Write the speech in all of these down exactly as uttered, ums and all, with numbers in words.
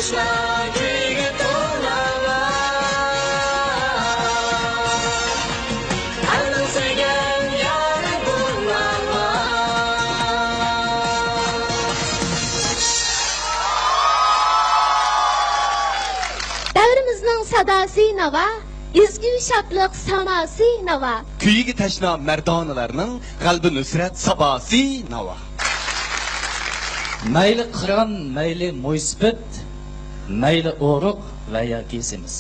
كۈيگە تولاڭلار، ئەلنىڭ سۆيگەن يارى بولۇڭلار. دەۋرىمىزنىڭ ساداسى ناۋا، ئىزگۈ شادلىق ساماسى ناۋا. كۈيىگە تەشنا مەردانىلەرنىڭ غەلىبە نۇسرەت ساباسى ناۋا. مەيلى قىران، مەيلى مويسىپىت، مەيلى ئورۇق ۋە ياكى سېمىز.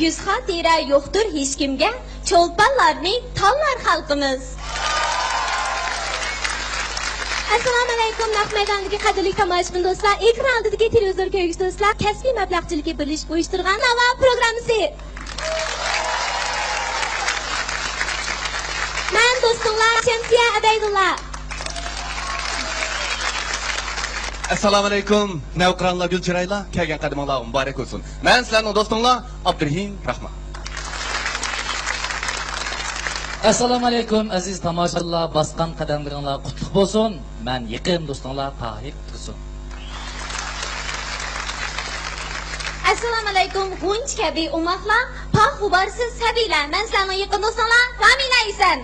يۈز خاتىرە يوقتۇر ھېچكىمگە، چولپانلارنى تاللار خەلقىمىز. ئەسسالامۇئەلەيكۇم، نەق مەيداندىكى قەدىرلىك تاماشىبىن دوستلار، ئېكران ئالدىدىكى تېلېۋىزور كۆرگۈچى دوستلار، كەسپىي مەبلەغچىلىكى بىرلىشىپ ئۇيۇشتۇرغان ناۋا پروگراممىسى. مەن دوستۇڭلار شەمسىيە ئەبەيدۇللا. ئەسسالامۇئەلەيكۇم، نەۋقىرانلار، گۈل چىرايلار، كەلگەن قەدىمىڭلار مۇبارەك بولسۇن. مەن سىلەرنىڭ دوستۇڭلار ئابدۇرېھىم راخمان. ئەسسالامۇئەلەيكۇم، ئەزىز تاماشىبىنلار، باسقان قەدەملىرىڭلار قۇتلۇق بولسۇن. مەن يېقىن دوستۇڭلار تاھىر تۇرسۇن. ئەسسالامۇئەلەيكۇم، غۇنچە كەبى ئوماقلار، پاخ غۇبارسىز سەبىيلەر، مەن سىلەرنىڭ يېقىن دوستۇڭلار رامىنە ھەيسەن.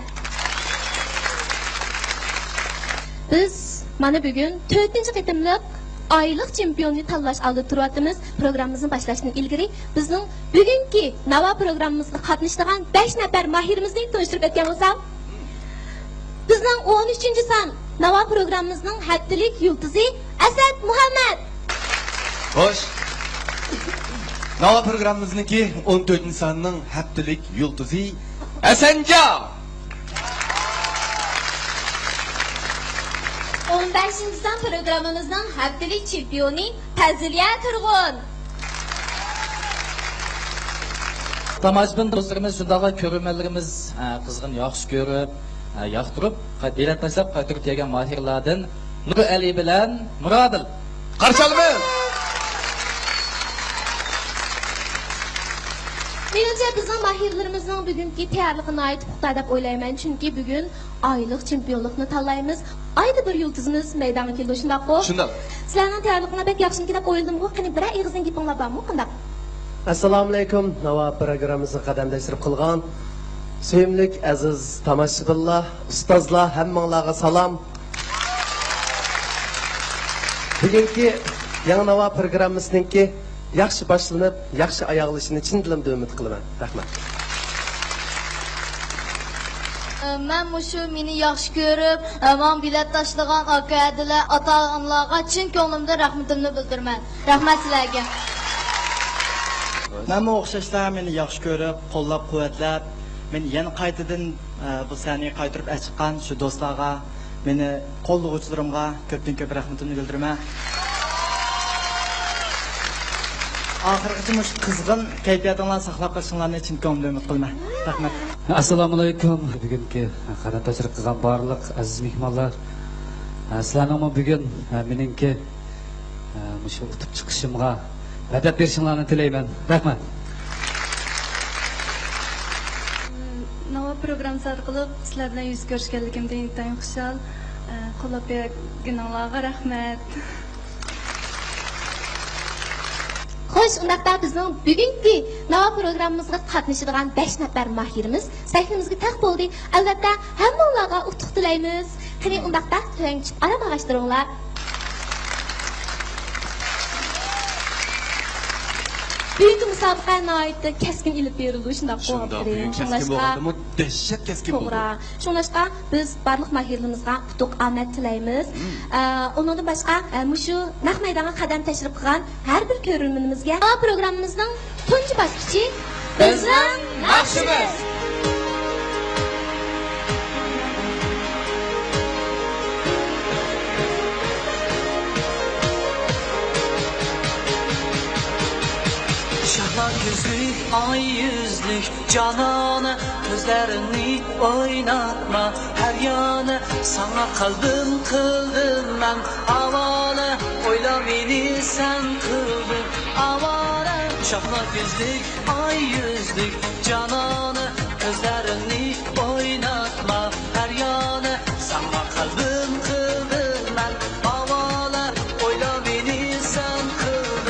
بىز مانا بۈگۈن تۆتىنچى قېتىملىق ئايلىق چېمپىيوننى تاللاش ئالدىدا تۇرۇۋاتىمىز. پروگراممىمىزنى باشلاشتىن ئىلگىرى بىزنىڭ بۈگۈنكى ناۋا پروگراممىمىزغا قاتنىشىدىغان بەش نەپەر ماھىرىمىزنى تونۇشتۇرۇپ ئۆتكەن بولسام. بىزنىڭ ئون ئۈچىنچى سان ناۋا پروگراممىمىزنىڭ ھەپتىلىك يۇلتۇزى ئەسەت مۇھەممەد. خوش. ناۋا پروگراممىمىزنىڭكى ئون تۆتىنچى ساننىڭ ھەپتىلىك يۇلتۇزى ھەسەنجان. ئون بەشىنچى سان پروگراممىمىزنىڭ ھەپتىلىك چېمپىيونى پەزىلىيە تۇرغۇن. تاماشىبىن دوستلىرىمىز، شۇنداقلا كۆرۈرمەنلىرىمىز، ئە، قىزغىن ياخشى كۆرۈپ، ئە، ياقتۇرۇپ، قاي-، بېلەت تاشلاپ قايتۇرۇپ كەلگەن ماھىرلاردىن نۇرئەلى بىلەن مۇرادىل. قارشى ئالىمىز! مېنىڭچە، بىزنىڭ ماھىرلىرىمىزنىڭ بۈگۈنكى تەييارلىقى ناھايىتى پۇختا دەپ ئويلايمەن، چۈنكى بۈگۈن ئايلىق چېمپىيونلۇقنى تاللايمىز. ئايدا بىر يۇلتۇزىمىز مەيدانغا كېلىدۇ، شۇنداققۇ؟ شۇنداق. سىلەرنىڭ تەييارلىقىڭلار بەك ياخشىمىكىن دەپ ئويلىدىمغۇ، قېنى، بىرەر ئېغىزدىن گېپىڭلار بارمۇ، قانداق؟ ئەسسالامۇئەلەيكۇم، ناۋا پروگراممىمىزغا قەدەم تەشرىپ قىلغان سۆيۈملۈك ئەزىز تاماشىبىنلار، ئۇستازلار، ھەممىڭلارغا سالام. بۈگۈنكى يېڭى ناۋا پروگراممىسىنىڭكى ياخشى باشلىنىپ، ياخشى ئاياغلىشىنى چىن دىلىمدىن ئۈمىد قىلىمەن. رەھمەت. مەن مۇشۇ مېنى ياخشى كۆرۈپ، ماڭا بېلەت تاشلىغان ئاكا-ھەدىلەر، ئاتا-ئانىلارغا چىن كۆڭلۈمدىن رەھمىتىمنى بىلدۈرىمەن. رەھمەت سىلەرگە. مەنمۇ ئوخشاشلا مېنى ياخشى كۆرۈپ، قوللاپ-قۇۋۋەتلەپ، مېنى يەنە قايتىدىن، ئە، بۇ سەھنىگە قايتۇرۇپ ئەچىققان شۇ دوستلارغا مېنى قوللىغۇچىلىرىمغا كۆپتىن كۆپ رەھمىتىمنى بىلدۈرىمەن. ئاخىرغىچە مۇشۇ قىزغىن كەيپىياتىڭلارنى ساقلاپ قېلىشىڭلارنى چىن كۆڭلۈمدىن ئۈمىد قىلىمەن. رەھمەت. ئەسسالامۇئەلەيكۇم. بۈگۈنكى قەدەم تەشرىپ قىلغان بارلىق ئەزىز مېھمانلار، سىلەرنىڭمۇ بۈگۈن مېنىڭكى مۇشۇ ئۇتۇپ چىقىشىمغا مەدەت بېرىشىڭلارنى تىلەيمەن. رەھمەت. ناۋا پروگراممىسى ئارقىلىق سىلەر بىلەن يۈز كۆرۈشكەنلىكىمدىن ئىنتايىن خۇشال. ئە، قوللاپ بەرگىنىڭلارغا رەھمەت. خوش، ئۇنداقتا بىزنىڭ بۈگۈنكى ناۋا پروگراممىمىزغا قاتنىشىدىغان بەش نەپەر ماھىرىمىز سەھنىمىزگە تەق بولدى. ئەلۋەتتە، ھەممىڭلارغا ئۇتۇق تىلەيمىز. قېنى، ئۇنداقتا تۆۋەن چۈشۈپ ئارام ئاغاشتۇرۇڭلار. بۈگۈنكى مۇسابىقە ناھايىتى كەسكىن ئېلىپ بېرىلدى، شۇنداققۇ؟ شۇنداق، ئاپىرىن. بۈگۈن كەسكىن شۇڭلاشقا بولغاندىمۇ دەھشەت كەسكىن بولدى. توغرا. شۇڭلاشقا بىز بارلىق ماھىرلىرىمىزغا ئۇتۇق ئامەت تىلەيمىز. مم. ئە، ئۇنىڭدىن باشقا، ئە، مۇشۇ نەق مەيدانغا قەدەم تەشرىپ قىلغان ھەر بىر كۆرۈرمىنىمىزگە پروگراممىمىزنىڭ تۇنجى باسقۇچى بىزنىڭ ناخشىمىز. شەھلا كۆزلۈك، ئاي يۈزلۈك جانانە، كۆزلىرىڭنى ئويناتما ھەر يانە، ساڭا قەلبىم قىلدىم مەن ئاۋارە، ئويلا مېنى سەن قىلدىڭ ئاۋارە. شەھلا كۆزلۈك، ئاي يۈزلۈك جانانە، كۆزلىرىڭنى ئويناتما ھەر يانە، ساڭا قەلبىم قىلدىم مەن ئاۋارە، ئويلا مېنى سەن قىلدىڭ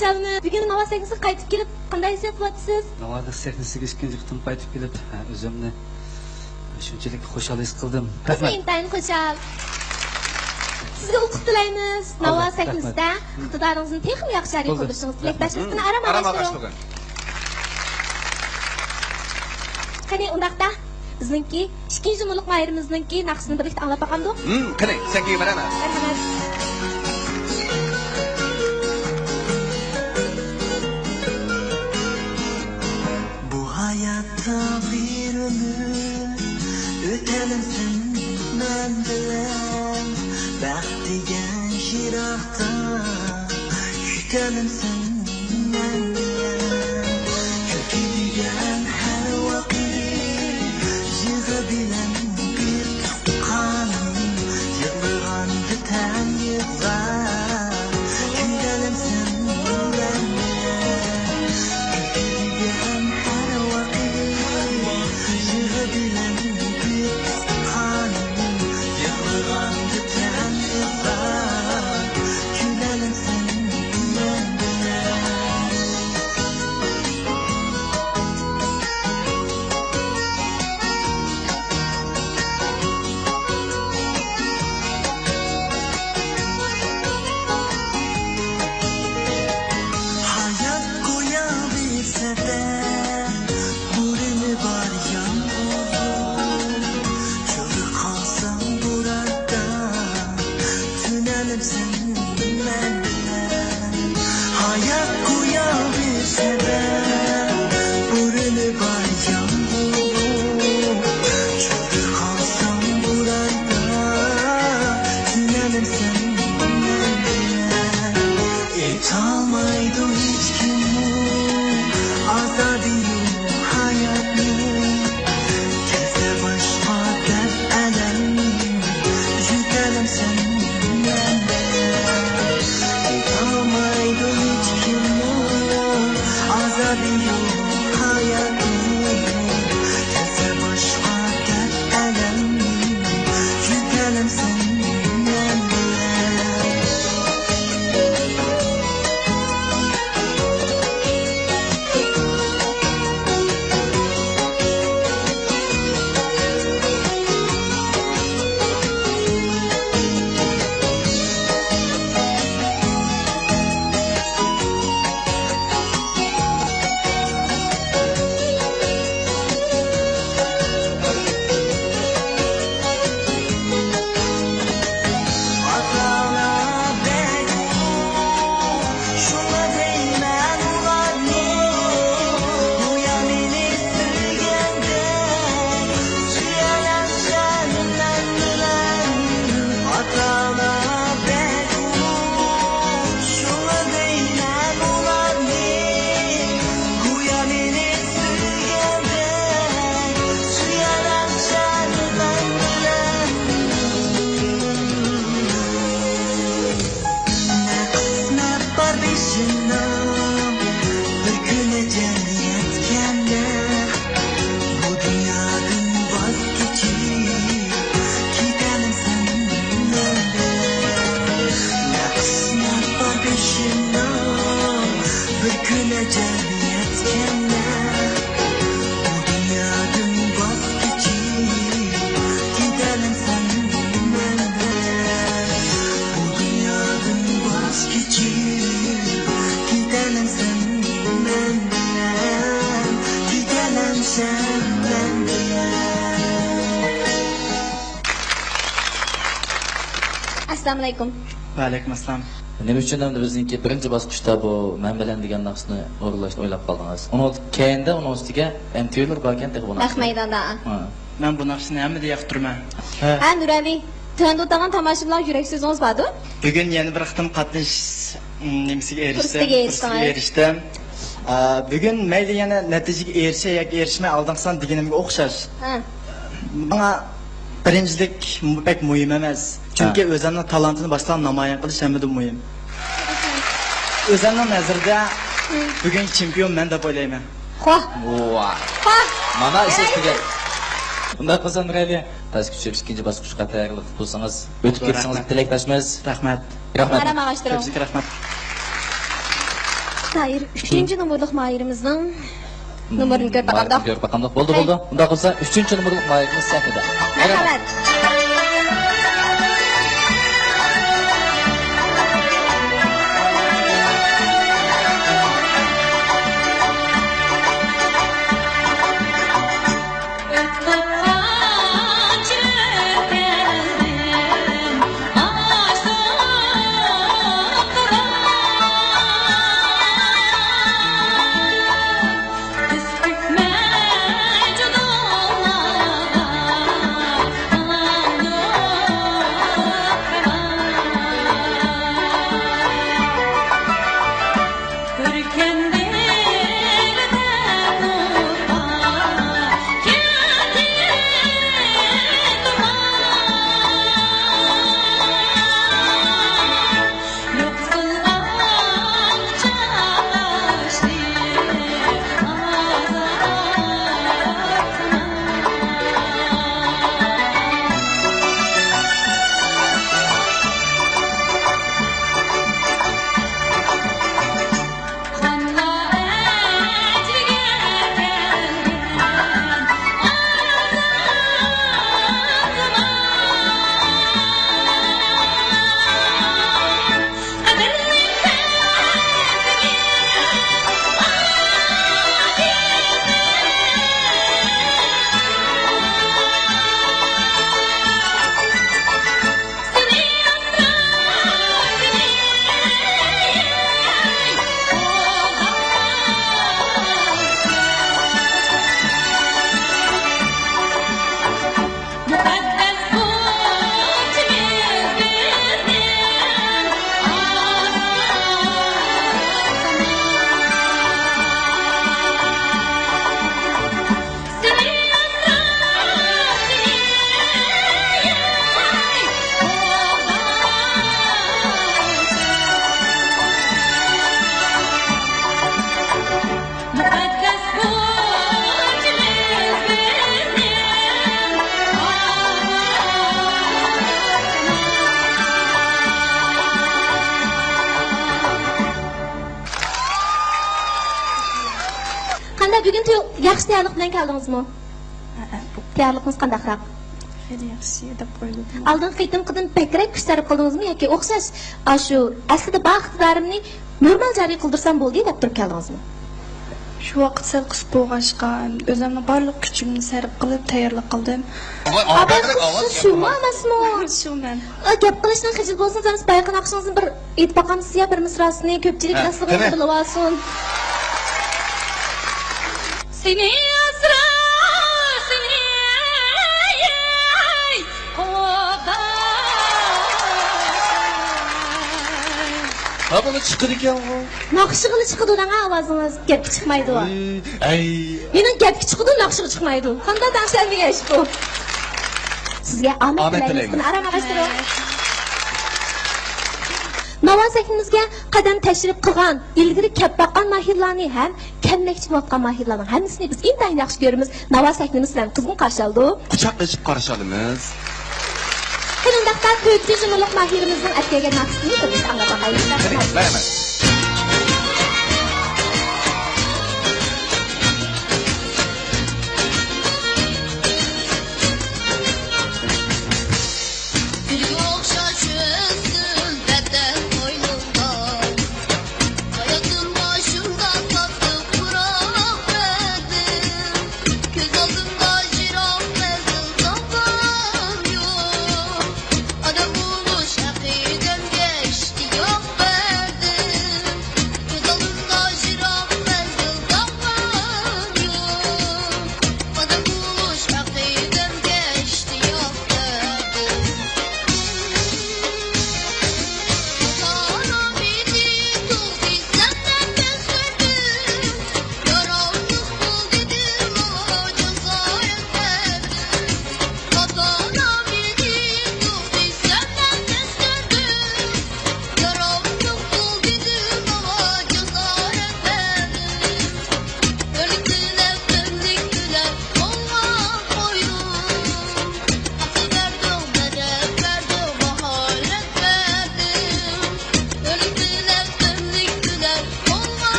خۇشالمۇ؟ بۈگۈن ناۋا سەھنىسىگە قايتىپ كېلىپ، قانداق ھېس قىلىۋاتىسىز؟ ناۋا سەھنىسىگە ئىككىنچى قېتىم قايتىپ كېلىپ، ھە، ئۆزۈمنى شۇنچىلىك خۇشال ھېس قىلدىم. رەھمەت. ئىنتايىن خۇشال. سىزگە ئۇتۇق تىلەيمىز. ناۋا سەھنىسىدە ئىقتىدارىڭىزنى تېخىمۇ ياخشى جارى قىلدۇرۇشىڭىز تىلەكداشلىقىنى ئارام ئاغاشلىرىڭ. قېنى، ئۇنداقتا بىزنىڭكى ئىككىنچى نومۇرلۇق ماھىرىمىزنىڭكى ناخشىسىنى بىرلىكتە ئاڭلاپ باقامدۇق؟ ھىم، قېنى، سەنكى مەرھەمەت. مەرھەمەت. بۇ ھاياتتا بىر ئۆمۈر ئۆتەلەمسەن مەن بىلەن؟ بەخت دېگەن يىراقتا كۈتەلەمسەن مەن بىلەن؟ كۈلكە دېگەن ھەر ۋاقىت يىغا بىلەن بىر تۇغقان، يىغلىغاندا تەڭ يىغلا، كۈلەلەمسەن مەن بىلەن؟ كۈلكە دېگەن ھەر ۋاقىت يىغا بىلەن بىر تۇغقان، يىغلىغاندا تەڭ يىغلا، كۈلەلەمسەن مەن بىلەن؟ ھايات گويا بىر سەپەر، بۇرۇنى بار يامغۇر، چۆكۈپ قالساڭ بوراندا، تۈنەلەمسەن مەن بىلەن؟ ھايات گويا بىر سەپەر، بۇرۇنى بار يامغۇر، چۆكۈپ قالساڭ بوراندا، تۈنەلەمسەن مەن بىلەن؟ ئېيتالمايدۇ ھېچكىممۇ ئازادى يوق ھاياتنى. كەلسە باشقا دەرد ئەلەم، يۆتەلەمسەن مەن بىلەن؟ ئېيتالمايدۇ ھېچكىممۇ ئازادى يوق ھاياتنى. كەلسە باشقا دەرد ئەلەم، يۆتەلەمسەن مەن بىلەن؟ نە قىسمەت بار بېشىمدا، بىر كۈنى جەننەتكەندە، بۇ دۇنيادىن ۋاز كېچىپ كېتەلەمسەن مەن بىلەن؟ نە قىسمەت بار بېشىمدا، بىر كۈنى جەننەتكەندە، بۇ دۇنيادىن ۋاز كېچىپ كېتەلەمسەن مەن بىلەن؟ بۇ دۇنيادىن ۋاز كېچىپ كېتەلەمسەن مەن بىلەن؟ كېتەلەمسەن مەن بىلەن؟ ئەسسالامۇئەلەيكۇم. ۋەئەلەيكۇم ئەسسالام. نېمە ئۈچۈن ئەمدى بىزنىڭكى بىرىنچى باسقۇچتا بۇ مەن بىلەن دېگەن ناخشىنى ئورۇنلاشنى ئويلاپ قالدىڭىز؟ ئۇنىڭ كەينىدە، ئۇنىڭ ئۈستىگە ئەمتىۋىلەر باركەن تېخى بۇ نەق ناخشىدا. مەيداندا، ئا. ھە. مەن بۇ ناخشىنى ھەممىدىن ياقتۇرىمەن. ھە. ھە، نۇرئەلى، تۆۋەندە ئولتۇرغان تاماشىبىنلارغا يۈرەك سۆزىڭىز باردۇ؟ بۈگۈن يەنە بىر قېتىم قاتنىشىش، م، نېمىسىگە ئېرىشتىم، پۇرسىتىگە پۇرسىتىگە ئېرىشتىڭىز. ئېرىشتىم. ئا، بۈگۈن مەيلى يەنە نەتىجىگە ئېرىشەي ياكى ئېرىشمەي، ئالدىڭقى سان دېگىنىمگە ئوخشاش. ھە. ماڭا بىرىنچىلىك بەك مۇھىم ئەمەس. چۈنكى ھە. ئۆزۈمنىڭ تالانتىنى باشقىلارغا نامايان قىلىش ھەممىدىن مۇھىم. ئۆزۈمنىڭ نەزىرىدە ھە. بۈگۈنكى چېمپىيون مەن دەپ ئويلايمەن. خوھ. ۋاھ. خوھ. مانا ئەساس دېگەن. ئۇنداق بولسا نۇرئەلى، پەسكە چۈشۈپ ئىككىنچى باسقۇچقا تەييارلىق قىلسىڭىز، ئۆتۈپ كەتسىڭىز رەھمەت. تىلەكداشمىز. رەھمەت. رەھمەت. ئارام ئاغاشتۇرۇڭ. كۆپچىلىككە رەھمەت. تاھىر، ئۈچىنچى نومۇرلۇق ماھىرىمىزنىڭ نومۇرىنى كۆرۈپ باقامدۇق. كۆرۈپ باقامدۇق. بولدى، بولدى. ئۇنداق بولسا، ئۈچىنچى نومۇرلۇق ماھىرىمىز سەھنىدە. مەرھەمەت. قانداق، بۈگۈن تۇيۇق-، ياخشى تەييارلىق بىلەن كەلدىڭىزمۇ؟ ھەئە. تەييارلىقىڭىز قانداقراق؟ خېلى ياخشى دەپ ئويلىدىم. ئالدىنقى قېتىمقىدىن بەكرەك كۈچ سەرپ قىلدىڭىزمۇ ياكى ئوخشاش، ئاشۇ ئەسلىدە بار ئىقتىدارىمنى نورمال جارى قىلدۇرسام بولدى دەپ تۇرۇپ كەلدىڭىزمۇ؟ شۇ ۋاقىت سەل قىس بولغاچقا، ئۆزۈمنىڭ بارلىق كۈچۈمنى سەرپ قىلىپ تەييارلىق قىلدىم. ئاۋاز، ئاۋاز، ئاۋاز، شۇمۇ ئەمەسمۇ؟ شۇ مەن. ئا، گەپ قىلىشنىڭ خىجىل بولسىڭىز ئەمەس، بايىقى ناخشىڭىزنى بىر ئېيتىپ باقامسىز يا، بىر مىسراسىنى كۆپچىلىك ھە، دەسلىگىنى قېنى؟ بىلىۋالسۇن. سېنى ئاسراسىنى، ئەي، خۇدا. ھا، بۇنى چىقىدىكەنغۇ. ناخشىغىلا چىقىدۇ دەڭ، ئاۋازىڭىز گەپكە چىقمايدۇ. ئەي، ئەي. مېنىڭ گەپكە چىقىدۇ، ناخشىغا چىقمايدۇ. قانداق دەڭشەلمىگەن ئىش بۇ؟ سىزگە ئامەت، ئامەت تىلەيمىز. تىلەيمىز. ئارام ئاغاشتۇرۇڭ. ناۋا سەھنىمىزگە قەدەم تەشرىپ قىلغان، ئىلگىرى كەپ باققان ماھىرلارنى ھەم كەلمەكچى بولۇۋاتقان ماھىرلارنىڭ ھەممىسىنى بىز ئىنتايىن ياخشى كۆرىمىز. ناۋا سەھنىمىز سىلەرنى قىزغىن قارشى ئالىدۇ. قۇچاقلىشىپ قارشى ئالىمىز. قېنى ئۇنداقتا تۆتىنچى نومۇرلۇق ماھىرىمىزنىڭ ئەتكەرگەن ناخشىسىنى بىرلىكتە ئاڭلاپ باقايلى. قېنى، مەرھەمەت. گۈلگە ئوخشاش ئۆسسۇن بەدەن قوينۇڭدا. ھاياتىم باشىمدا تاتلىق پۇراق بەردىم. كۆز ئالدىمدا يىراق مەنزىل تاپقان يوق. ئادەم بولۇش ھەققىدەمگە ئىشتىياق بەردىم.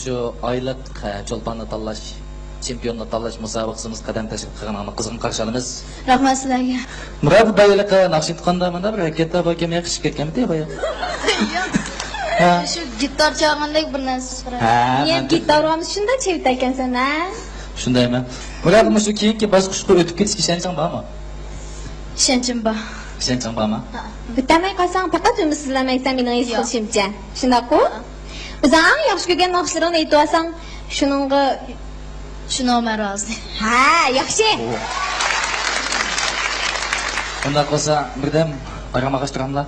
شۇ ئايلىق، ئە، چولپاننى تاللاش، چېمپىيوننى تاللاش مۇسابىقىسىمىزغا قەدەم تەشرىپ قىلغىنىڭلارنى قىزغىن قارشى ئالىمىز. رەھمەت سىلەرگە. مۇراد، بۇ ھېلىقى ناخشا ئېيتقاندا مۇنداق بىر ھەرىكەتلەر باركەن، مېنى يېقىشىپ كەتكەنمىدى بايا؟ ياق. ھە. شۇ گىتار چالغاندەك بىر نەرسە چىقىرىدۇ. ھە، نىيەت مەن گىتارغا شۇنداق چېۋىتەركەنسەن، ھە؟ شۇندايمەن. مۇراد، مۇشۇ كېيىنكى باسقۇچقا ئۆتۈپ كېتىشكە ئىشەنچىڭ بارمۇ؟ ئىشەنچىم بار. ئىشەنچىڭ بارمۇ؟ ھە. ئۆتەلمەي قالساڭ، پەقەت ئۈمىدسىزلەنمەيسەن، مېنىڭ ھېس قىلىشىمچە. شۇنداققۇ؟ ھە. ئۆزۈڭ ئەڭ ياخشى كۆرگەن ناخشىلىرىڭنى ئېيتىۋالساڭ، شۇنىڭغا. شۇنىڭغا مەن رازى. ھە، ياخشى. ئۇنداق بولسا، بىردەم ئارام ئاغاشتۇراملا؟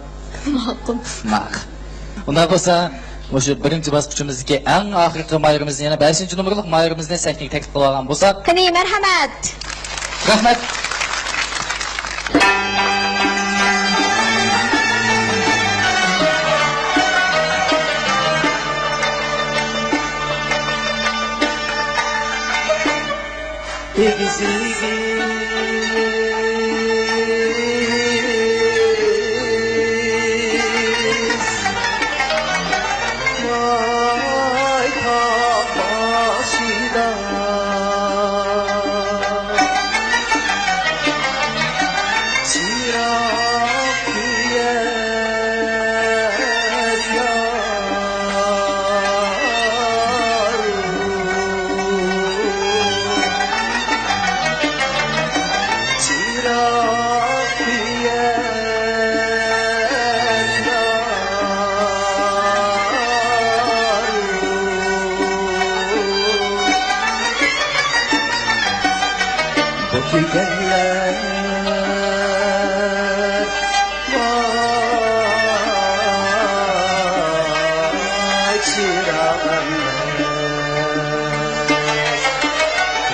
ماقۇل. ماقۇل. ئۇنداق بولسا، مۇشۇ بىرىنچى باسقۇچىمىزدىكى ئەڭ ئاخىرقى ماھىرىمىزنى، يەنە بەشىنچى نومۇرلۇق ماھىرىمىزنى سەھنىگە تەكلىپ قىلىۋالغان بولساق. قېنى، مەرھەمەت! رەھمەت! ئېگىز، ئېگىز. ۋاي تاغ باشىدا چىراغ كۆيەر يار. چىراغ كۆيەر يار. بۇ كۆيگەنلەر ۋاي چىراغ ئەمەس.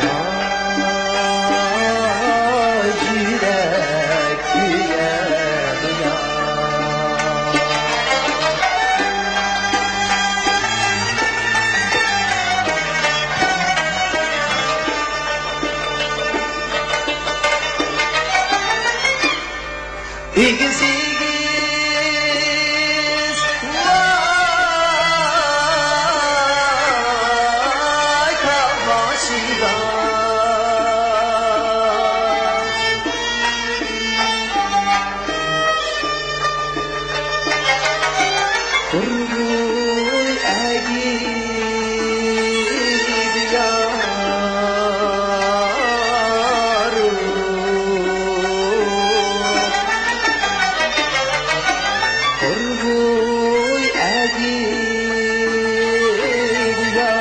ۋاي يۈرەك كۆيەر يار. ئېگىز، ئېگىز، ۋاي تاغ باشىدا. قۇرغۇي ئەگىدى يار. قۇرغۇي ئەگىدى يار.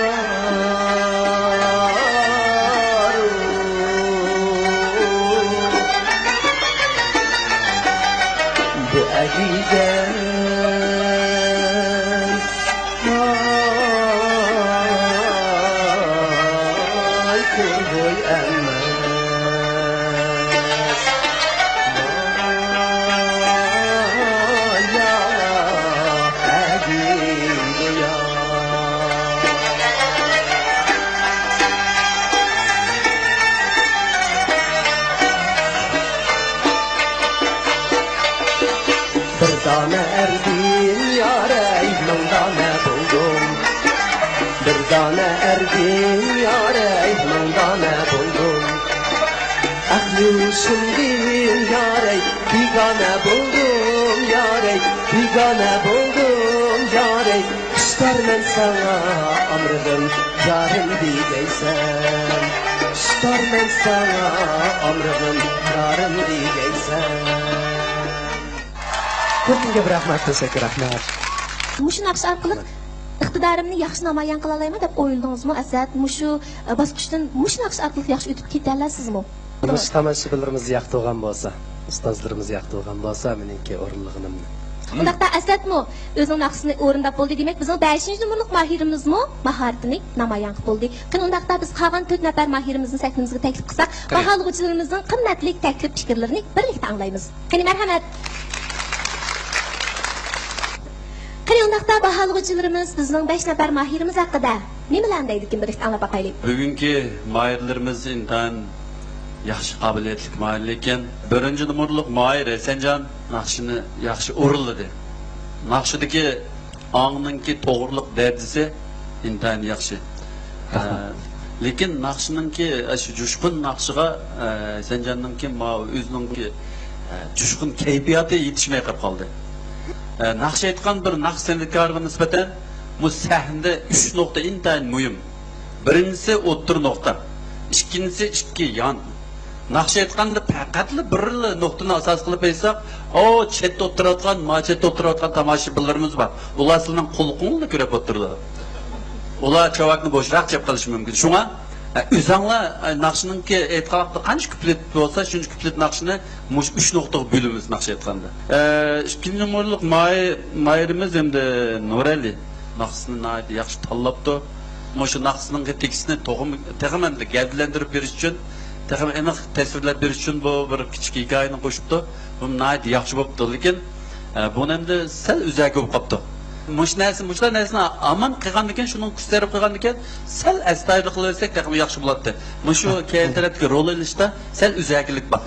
بۇ ئەگىگەن ۋاي كۆرگۈي ئەمەس. ۋاي يا ئەگىگە يا. بىر دانە ئەردىن يارەي، مىڭ دانە بولدۇم. بىر دانە ئەردىن يارەي، مىڭ دانە بولدۇم. ئەقلىشىمدىن يارەي، بىگانە بولدۇم يارەي، بىگانە بولدۇم يارەي. ئىشتارمەن ساڭا ئامرىغىم، يارىم دېگەيسەن. ئىشتارمەن ساڭا ئامرىغىم، يارىم دېگەيسەن. كۆپتىن كۆپ رەھمەت، تەشەككۈر، رەھمەت. مۇشۇ ناخشا ئارقىلىق ئىقتىدارىمنى ياخشى نامايان قىلالايمەن دەپ ئويلىدىڭىزمۇ، ئەسەت؟ مۇشۇ، ئە، باسقۇچتىن مۇشۇ ناخشا ئارقىلىق ياخشى ئۆتۈپ كېتەلەيسىزمۇ؟ مۇشۇ تاماشىبىنلىرىمىز ياقتۇرغان بولسا، ئۇستازلىرىمىز ياقتۇرغان بولسا مېنىڭكى ئورۇنلىغىنىمنى. ئۇنداقتا ئەسەتمۇ ئۆزىنىڭ ناخشىسىنى ئورۇنداپ بولدى. دېمەك، بىزنىڭ بەشىنچى نومۇرلۇق ماھىرىمىزمۇ ماھارىتىنى نامايان قىلىپ بولدى. قېنى، ئۇنداقتا بىز قالغان تۆت نەپەر ماھىرىمىزنى سەھنىمىزگە تەكلىپ قىلساق، قېنى. باھالىغۇچىلىرىمىزنىڭ قىممەتلىك تەكلىپ پىكىرلىرىنى بىرلىكتە ئاڭلايمىز. قېنى، مەرھەمەت. قېنى، ئۇنداقتا باھالىغۇچىلىرىمىز بىزنىڭ بەش نەپەر ماھىرىمىز ھەققىدە نېمىلەرنى دەيدىكىن، بىرلىكتە ئاڭلاپ باقايلى. بۈگۈنكى ماھىرلىرىمىز ئىنتايىن ياخشى قابىلىيەتلىك ماھىرلار ئىكەن. بىرىنچى نومۇرلۇق ماھىر ھەسەنجان ناخشىنى ياخشى ئورۇنلىدى. ناخشىدىكى ئاڭنىڭكى توغرىلىق دەرىجىسى ئىنتايىن ياخشى. ئە، لېكىن ناخشىنىڭكى، ئە، شۇ جۇشقۇن ناخشىغا، ئە، ھەسەنجاننىڭكى ماۋۇ ئۆزىنىڭكى، ئە، جۇشقۇن كەيپىياتى يېتىشمەي قېلىپ قالدى. ئە، ناخشا ئېيتقان بىر ناخشا سەنئەتكارىغا نىسبەتەن بۇ سەھنىدە ئۈچ نۇقتا ئىنتايىن مۇھىم. بىرىنچىسى ئوتتۇرا نۇقتا، ئىككىنچىسى ئىككى يان. ناخشا ئېيتقاندا پەقەتلا بىرلا نۇقتىنى ئاساس قىلىپ ئېيتساق، ئو، چەتتە ئولتۇرۇۋاتقان، ما چەتتە ئولتۇرۇۋاتقان تاماشىبىنلىرىمىز بار. ئۇلار سىلىنىڭ قۇلىقىڭلارنى كۆرۈپ ئولتۇرىدۇ. ئۇلار چاۋاكنى بوشراق چەپ قىلىشى مۇمكىن. شۇڭا، ئە، ئۆزەڭلار، ئە، ناخشىنىڭكى ئېيتقانلىقتا قانچە كۇپلېت بولسا، شۇنچە كۇپلېت ناخشىنى مۇشۇ ئۈچ نۇقتىغا بۆلىمىز ناخشا ئېيتقاندا. ئە، ئىككىنچى نومۇرلۇق ماي-، مايرىمىز ھەمدە نۇرئەلى ناخشىسىنى ناھايىتى ياخشى تاللاپتۇ. مۇشۇ ناخشىسىنىڭ تېكىستىنى تېخىمۇ، تېخىمۇ ئەمدى گەۋدىلەندۈرۈپ بېرىش ئۈچۈن، تېخىمۇ ئېنىق تەسۋىرلەپ بېرىش ئۈچۈن بۇ بىر كىچىك ھېكايىنى قوشۇپتۇ. بۇ ناھايىتى ياخشى بوپتۇ. لېكىن، ئە، بۇنى ئەمدى سەل ئۆزەكى بولۇپ قاپتۇ. مۇشۇ نەرسە، مۇشۇلار نەرسىنى ئامان قىلغاندىكىن، شۇنىڭ كۈچ سەرپ قىلغاندىكىن، سەل ئەستايىدىل قىلىۋەتسەك تېخىمۇ ياخشى بولاتتى. مۇشۇ كەينى تەرەپتىكى رول ئېلىشتا سەل ئۆزەكىلىك بار.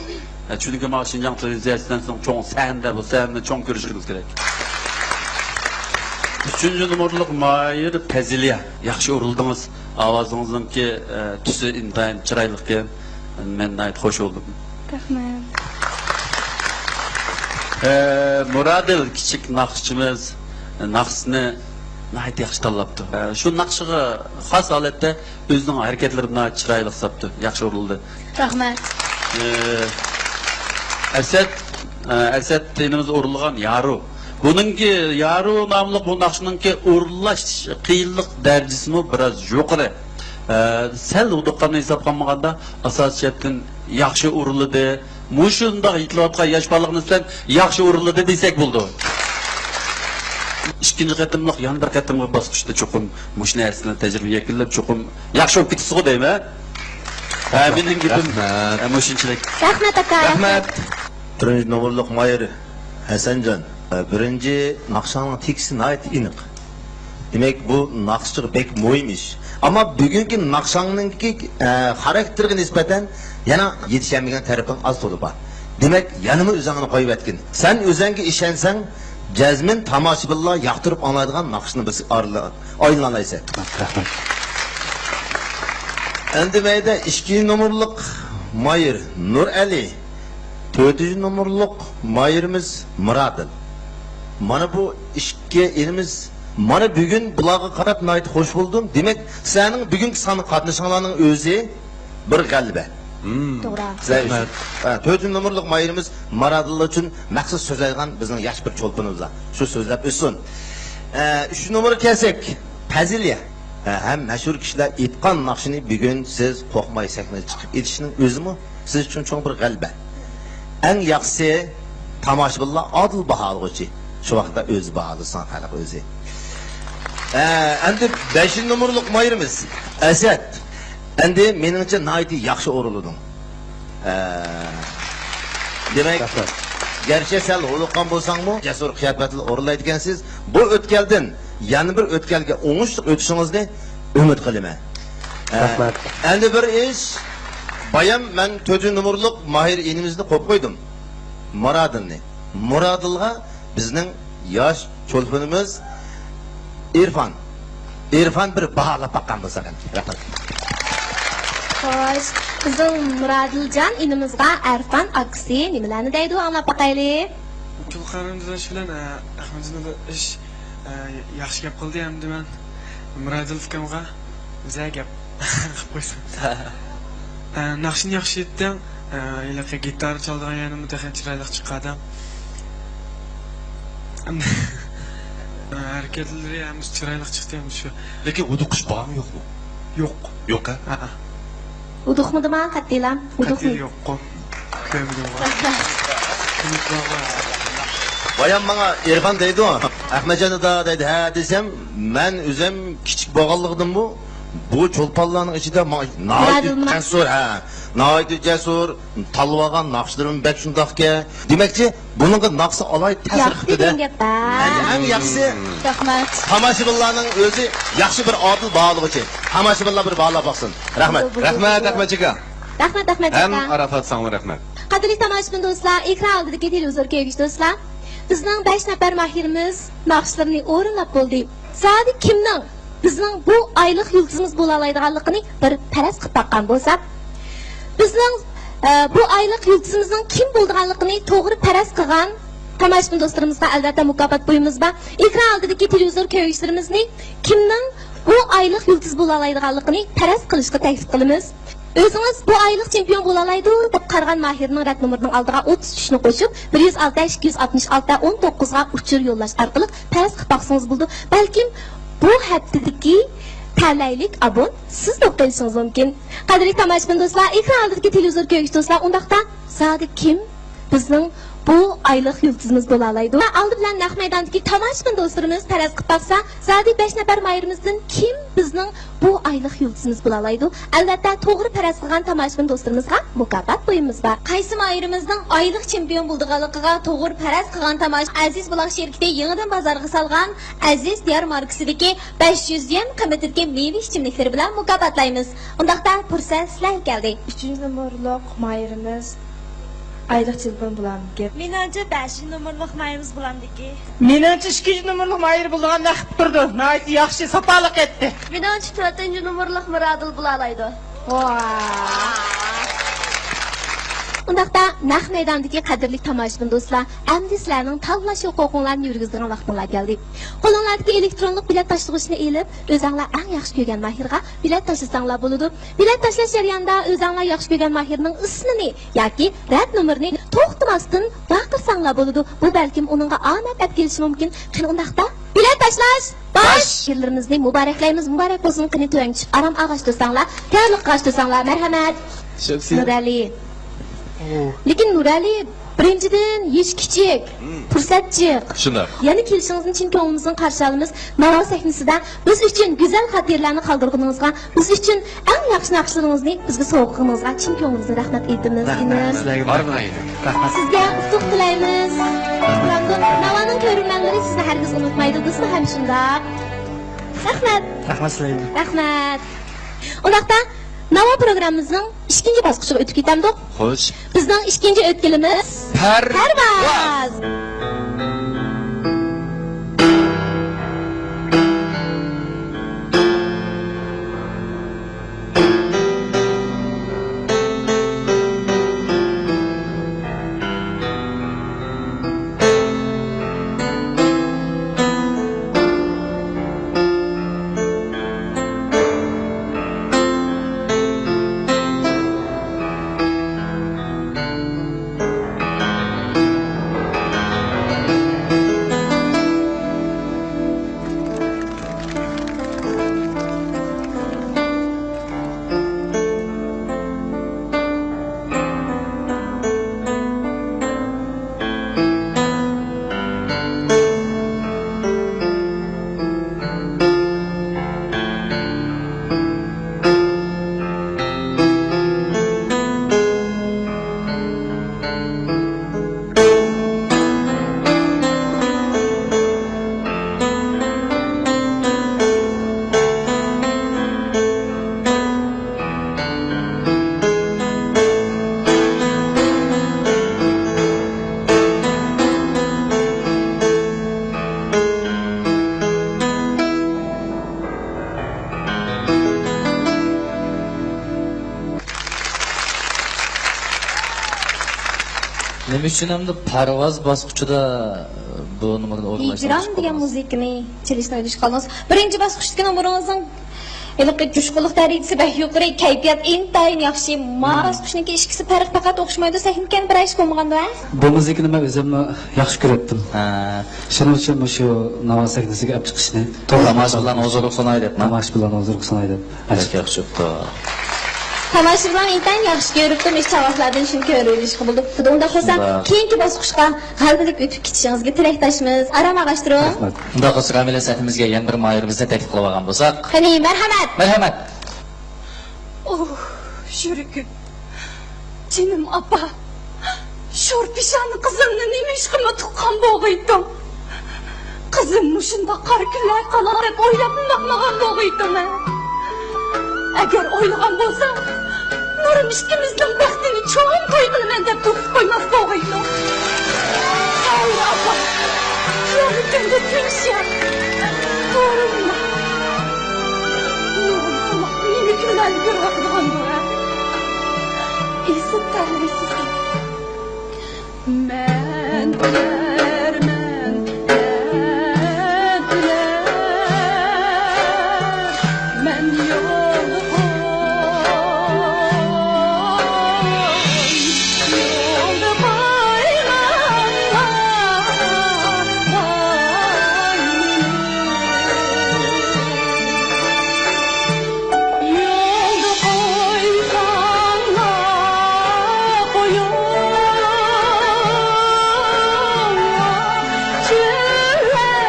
ئە، چۈنكى ماڭا شىنجاڭ تېلېۋىزىيەسىدىن سوڭ چوڭ سەھنىدە، بۇ سەھنىدە چوڭ كۆرۈشىمىز كېرەك. ئۈچىنچى نومۇرلۇق ماھىر پەزىلىيە. ياخشى ئورۇلدىڭىز. ئاۋازىڭىزنىڭكى، ئە، تۈسى ئىنتايىن چىرايلىقكەن. مەن ناھايىتى خوش بولدۇم. رەھمەت. ئە، مۇرادىل كىچىك ناخشىچىمىز ناخشىسىنى ناھايىتى ياخشى تاللاپتۇ. ئە، شۇ ناخشىغا خاس ھالەتتە ئۆزىنىڭ ھەرىكەتلىرىنى ناھايىتى چىرايلىق ساپتۇ. ياخشى ئورۇلدى. رەھمەت. ئە، ئەسەت، ئە، ئەسەت ئىنىمىز ئورۇنلىغان يارۇ. بۇنىڭكى يارۇ ناملىق بۇ ناخشىنىڭكى ئورۇنلاش قىيىنلىق دەرىجىسىمۇ بىراز يۇقىرى. ئە، سەل ھودۇققاننى ھېسابقا ئالمىغاندا ئاساسىي جەھەتتىن ياخشى ئورۇنلىدى. مۇشۇنداق يېتىلىۋاتقان ياش بالىلارغا نىسبەتەن ياخشى ئورۇنلىدى دېسەك بولىدۇ. ئىككىنچى قېتىملىق يەنە بىر قېتىملىق باسقۇچتا چوقۇم مۇشۇ نەرسىلەرنى تەجرىبە يەكۈنلەپ چوقۇم ياخشى بولۇپ كېتىسىغۇ دەيمەن. ھە، مېنىڭ گېپىم، رەھمەت. ھە، مۇشۇنچىلىك. رەھمەت، ئاكا. رەھمەت. تۆتىنچى نومۇرلۇق ماھىر ھەسەنجان. بىرىنچى، ناخشاڭنىڭ تېكىستى ناھايىتى ئېنىق. دېمەك، بۇ ناخشىچىغا بەك مۇھىم ئىش. ئەمما بۈگۈنكى ناخشاڭنىڭكى، ئە، خاراكتېرىغا نىسبەتەن يەنە يېتىشەلمىگەن تەرىپىڭ ئاز تولا بار. دېمەك، يەنىمۇ ئۆزۈڭنى قويۇۋەتكىن. سەن ئۆزۈڭگە ئىشەنسەڭ، جەزمەن تاماشىبىنلار ياقتۇرۇپ ئاڭلايدىغان ناخشىنى بىز ئارىلا-، ئايلىنالايسەن. رەھمەت. ئەمدى مەيدە ئىككى نومۇرلۇق ماھىر نۇرئەلى، تۆتىنچى نومۇرلۇق ماھىرىمىز مۇرادىل. مانا بۇ ئىككى ئىنىمىز، مانا بۈگۈن بۇلارغا قاراپ ناھايىتى خوش بولدۇم. دېمەك، سىلەرنىڭ بۈگۈنكى ساھنىگە قاتنىشىڭلارنىڭ ئۆزى بىر غەلىبە. مم. توغرا. سىلەر ئۈچۈن. رەھمەت. ھە، تۆتىنچى نومۇرلۇق ماھىرىمىز مارادىللا ئۈچۈن مەخسۇس سۆزلەيدىغان بىزنىڭ ياش بىر چولپىنىمىز بار. شۇ سۆزلەپ ئۆتسۇن. ئە، ئۈچىنچى نومۇرغا كەلسەك، پەزىلىيە. ئە، ھەم مەشھۇر كىشىلەر ئېيتقان ناخشىنى بۈگۈن سىز قورقماي سەھنىگە چىقىپ ئېيتىشنىڭ ئۆزىمۇ سىز ئۈچۈن چوڭ بىر غەلىبە. ئەڭ ياخشىسى، تاماشىبىنلار ئادىل باھالىغۇچى. شۇ ۋاقىتتا ئۆزى باھالىسۇن خەلق ئۆزى. ئە، ئەمدى بەشىنچى نومۇرلۇق ماھىرىمىز ئەسەت. ئەمدى مېنىڭچە ناھايىتى ياخشى ئورۇنلىدىڭ. ئە، دېمەك، رەھمەت. گەرچە سەل ھودۇققان بولساڭمۇ، جەسۇر قىياپەتلەر ئورۇنلايدىكەنسىز. بۇ ئۆتكەلدىن يەنە بىر ئۆتكەلگە ئوڭۇشلۇق ئۆتۈشىڭىزنى ئۈمىد قىلىمەن. ئە، رەھمەت. ئەمدى بىر ئىش، بايام مەن تۆتىنچى نومۇرلۇق ماھىر ئىنىمىزنى قويۇپ قويدۇم. مۇرادىلنى. مۇرادىلغا بىزنىڭ ياش چولپىنىمىز ئىرفان. ئىرفان بىر باھالاپ باققان بولسا قېنى. رەھمەت. خوش، بىزنىڭ مۇرادىلجان ئىنىمىزغا ئەرفان ئاكىسى نېمىلەرنى دەيدۇ، ئاڭلاپ باقايلى. گۈلقەرەم داداش بىلەن، ئە، ئەخمەتجان داداش، ئە، ياخشى گەپ قىلدى، ئەمدى مەن مۇرادىل ئۇكامغا بىزە گەپ قىلىپ قويسام. ئە، ناخشىنى ياخشى ئېيتتىڭ. ئە، ھېلىقى گىتار چالىدىغان يەرنىمۇ تېخى چىرايلىق چىققانىدى. ئە، ھەرىكەتلىرى ھەممىسى چىرايلىق چىقتى، ھەممىسى شۇ. لېكىن ھودۇقۇش بارمۇ يوقمۇ؟ يوق. يوق، ھە؟ ھە. ھودۇقمىدىما قەتئىيلا؟ ھودۇقمىدى. قەتئىي يوققۇ. كۆرمىدىمغۇ. بايام ماڭا ئىرفان دەيدۇ، ئەخمەتجان دادا دەيدۇ، ھە دېسەم، مەن ئۆزۈم كىچىك بولغانلىقىمدىنمۇ بۇ چولپانلارنىڭ ئىچىدە ماڭا ناھايىتى جەسۇر، ھە، ناھايىتى جەسۇر، تاللىۋالغان ناخشىلىرىمۇ بەك شۇنداقكەن. دېمەكچى، بۇنىڭغا ناخشا ئالاھىدە تەسىر قىپتۇ-دە. ياخشى دېگەن گەپ-ە. ئەڭ، ئەڭ ياخشىسى، رەھمەت، تاماشىبىنلارنىڭ ئۆزى ياخشى بىر ئادىل باھالىغۇچى. تاماشىبىنلار بىر باھالاپ باقسۇن. رەھمەت. بولدى، بولدى، رەھمەت، بولدى. ئەخمەتجان ئاكا. رەھمەت، ئەخمەتجان ئاكا. ھەم ئاراپات ساڭىمۇ رەھمەت. قەدىرلىك تاماشىبىن دوستلار، ئېكران ئالدىدىكى تېلېۋىزور كۆرگۈچى دوستلار، بىزنىڭ بەش نەپەر ماھىرىمىز ناخشىلىرىنى ئورۇنلاپ بولدى. زادى كىمنىڭ بىزنىڭ بۇ ئايلىق يۇلتۇزىمىز بولالايدىغانلىقىنى بىر پەرەز قىلىپ باققان بولساق، بىزنىڭ، ئە، بۇ ئايلىق يۇلتۇزىمىزنىڭ كىم بولىدىغانلىقىنى توغرا پەرەز قىلغان تاماشىبىن دوستلىرىمىزغا ئەلۋەتتە مۇكاپات بۇيۇمىمىز بار. ئېكران ئالدىدىكى تېلېۋىزور كۆرگۈچىلىرىمىزنى كىمنىڭ بۇ ئايلىق يۇلتۇز بولالايدىغانلىقىنى پەرەز قىلىشقا تەكلىپ قىلىمىز. ئۆزىڭىز بۇ ئايلىق چېمپىيون بولالايدۇ دەپ قارىغان ماھىرنىڭ رەت نومۇرىنىڭ ئالدىغا ئوتتۇز ئۈچنى قوشۇپ، بىر يۈز ئالتە، ئىككى يۈز ئاتمىش ئالتە، ئون توققۇزغا ئۇچۇر يوللاش ئارقىلىق پەرەز قىلىپ باقسىڭىز بولىدۇ. بەلكىم بۇ ھەپتىدىكى تەلەيلىك ئابون سىزدۇر قېلىشىڭىز مۇمكىن. قەدىرلىك تاماشىبىن دوستلار، ئېكران ئالدىدىكى تېلېۋىزور كۆرگۈچى دوستلار، ئۇنداقتا زادى كىم بىزنىڭ بۇ ئايلىق يۇلتۇزىمىز بولالايدۇ؟ ئالدى بىلەن نەق مەيداندىكى تاماشىبىن دوستلىرىمىز پەرەز قىلىپ باقسا، زادى بەش نەپەر ماھىرىمىزدىن كىم بىزنىڭ بۇ ئايلىق يۇلتۇزىمىز بولالايدۇ؟ ئەلۋەتتە، توغرا پەرەز قىلغان تاماشىبىن دوستلىرىمىزغا مۇكاپات بۇيۇمىمىز بار. قايسى ماھىرىمىزنىڭ ئايلىق چېمپىيون بولىدىغانلىقىغا توغرا پەرەز قىلغان تاماشىبىن ئەزىز بۇلاق شىركىتى يېڭىدىن بازارغا سالغان ئەزىز دىيار ماركىسىدىكى بەش يۈز يۈەن قىممىتىدىكى مېۋە ئىچىملىكلىرى بىلەن مۇكاپاتلايمىز. ئۇنداقتا پۇرسەت سىلەرگە كەلدى. ئۈچىنچى نومۇرلۇق ماھىرىمىز ئايلىق چېمپىيون بولامدىكىن؟ مېنىڭچە، بەشىنچى نومۇرلۇق ماھىرىمىز بولامدىكىن؟ مېنىڭچە، ئىككىنچى نومۇرلۇق ماھىر بولىدىغاندەك قىلىپ تۇرىدۇ. ناھايىتى ياخشى، ساپالىق ئېيتتى. مېنىڭچە، تۆتىنچى نومۇرلۇق مىرادىل بولالايدۇ. ۋاي. ئۇنداقتا، نەق مەيداندىكى قەدىرلىك تاماشىبىن دوستلار، ئەمدى سىلەرنىڭ تاللاش ھوقۇقۇڭلارنى يۈرگۈزىدىغان ۋاقتىڭلار كەلدى. قولۇڭلاردىكى ئېلېكترونلۇق بېلەت تاشلىغۇچنى ئېلىپ، ئۆزەڭلار ئەڭ ياخشى كۆرگەن ماھىرغا بېلەت تاشلىساڭلار بولىدۇ. بېلەت تاشلاش جەريانىدا ئۆزەڭلار ياخشى كۆرگەن ماھىرنىڭ ئىسمىنى ياكى رەت نومۇرىنى توختىماستىن ۋارقىرىساڭلار بولىدۇ. بۇ بەلكىم ئۇنىڭغا ئامەت ئەپ كېلىشى مۇمكىن. قېنى ئۇنداقتا، بېلەت تاشلاش باش! ماھىرلىرىمىزنى مۇبارەكلەيمىز، مۇبارەك بولسۇن. قېنى تۆۋەن چۈشۈپ ئارام ئاغاش تۇرساڭلار، تەييارلىققا ئاش تۇرساڭلار، مەرھەمەت. شەمسىيە. نۇرئەلى. ئوو. لېكىن نۇرئەلى، بىرىنچىدىن، يېشى كىچىك، مم. پۇرسەت جىق. شۇنداق. يەنە كېلىشىڭىزنى چىن كۆڭلىمىزدىن قارشى ئالىمىز. ناۋا سەھنىسىدە بىز ئۈچۈن گۈزەل خاتىرىلەرنى قالدۇرغىنىڭىزغا، بىز ئۈچۈن ئەڭ ياخشى ناخشىلىرىڭىزنى بىزگە سوۋغا قىلغىنىڭىزغا چىن كۆڭلىمىزدىن رەھمەت ئېيتىمىز، رەھمەت ئىنىم. سىلەرگە بارمايدۇ. رەھمەت. سىزگە ئۇتۇق تىلەيمىز. رەھمەت. ناۋانىڭ كۆرۈرمەنلىرى سىزنى ھەرگىز ئۇنتۇمايدۇ، بىزمۇ ھەم شۇنداق. رەھمەت. رەھمەت سىلەرگە. رەھمەت. ئۇنداقتا، ناۋا پروگراممىمىزنىڭ ئىككىنچى باسقۇچىغا ئۆتۈپ كېتەمدۇق. خوش. بىزنىڭ ئىككىنچى ئۆتكىلىمىز پەرۋاز. پەرۋاز. نېمە ئۈچۈن ئەمدى پەرۋاز باسقۇچىدا بۇ نومۇرنى ئورۇنلاشتۇرۇپ ھىجران دېگەن مۇزىكىنى چېلىشنى ئويلىشىپ قالدىڭىز؟ بىرىنچى باسقۇچتىكى نومۇرىڭىزنىڭ ھېلىقى جۇشقۇنلۇق دەرىجىسى بەك يۇقىرى، كەيپىيات ئىنتايىن ياخشى. ما باسقۇچنىڭكى ئىككىسى پەرق پەقەت ئوخشىمايدۇ، سەھنىدىكى بىر ئىش بولمىغاندۇ، ھە؟ بۇ مۇزىكىنى مەن ئۆزۈممۇ ياخشى كۆرەتتىم. ھە. شۇنىڭ ئۈچۈن مۇشۇ ناۋا سەھنىسىگە ئەپ چىقىشنى توغرا تاماشىبىنلارنى ھۇزۇرىغا سۇناي دەپ. تاماشىبىنلارنى ھۇزۇرىغا سۇناي دەپ. بەك ياخشى بوپتۇ. تاماشىبىنلار ئىنتايىن ياخشى كۆرۈپتۇ، مۇشۇ چاۋاكلاردىن شۇنى كۆرۈۋېلىشقا بولىدۇ. ئۇنداق بولسا، شۇنداق. كېيىنكى باسقۇچقا غەلىبىلىك ئۆتۈپ كېتىشىڭىزگە تىلەكداشمىز. ئارام ئاغاشتۇرۇڭ. رەھمەت. ئۇنداق بولسا، رامىلە سەھنىمىزگە يەنە بىر ماھىرىمىزنى تەكلىپ قىلىۋالغان بولساق. قېنى، مەرھەمەت. مەرھەمەت. ئوھ، يۈرىكىم. جېنىم ئاپا. شور پېشانە قىزىمنى نېمە ئىشقىمۇ تۇغقان بولغىيتتۇڭ؟ قىزىم مۇشۇنداق قارا كۈنلەر قالار دەپ ئويلاپمۇ باقمىغان بولغىيتتىم مەن. ئەگەر ئويلىغان بولسام، نۇرۇم ئىككىمىزنىڭ بەختىنى چوڭ توي قىلىمەن دەپ توسۇپ قويماس بولغىيتتىڭ. خەير ئاپا، يەنە كۈندە كۆرۈشەيلى. نۇرۇم. مەن ئۆلەرمەن، مەن ئۆلەر، مەن يولدا قوي، يولدا قويماملا باينى. يولدا قويساڭلا قويۇڭ، چۆللەردە قوي،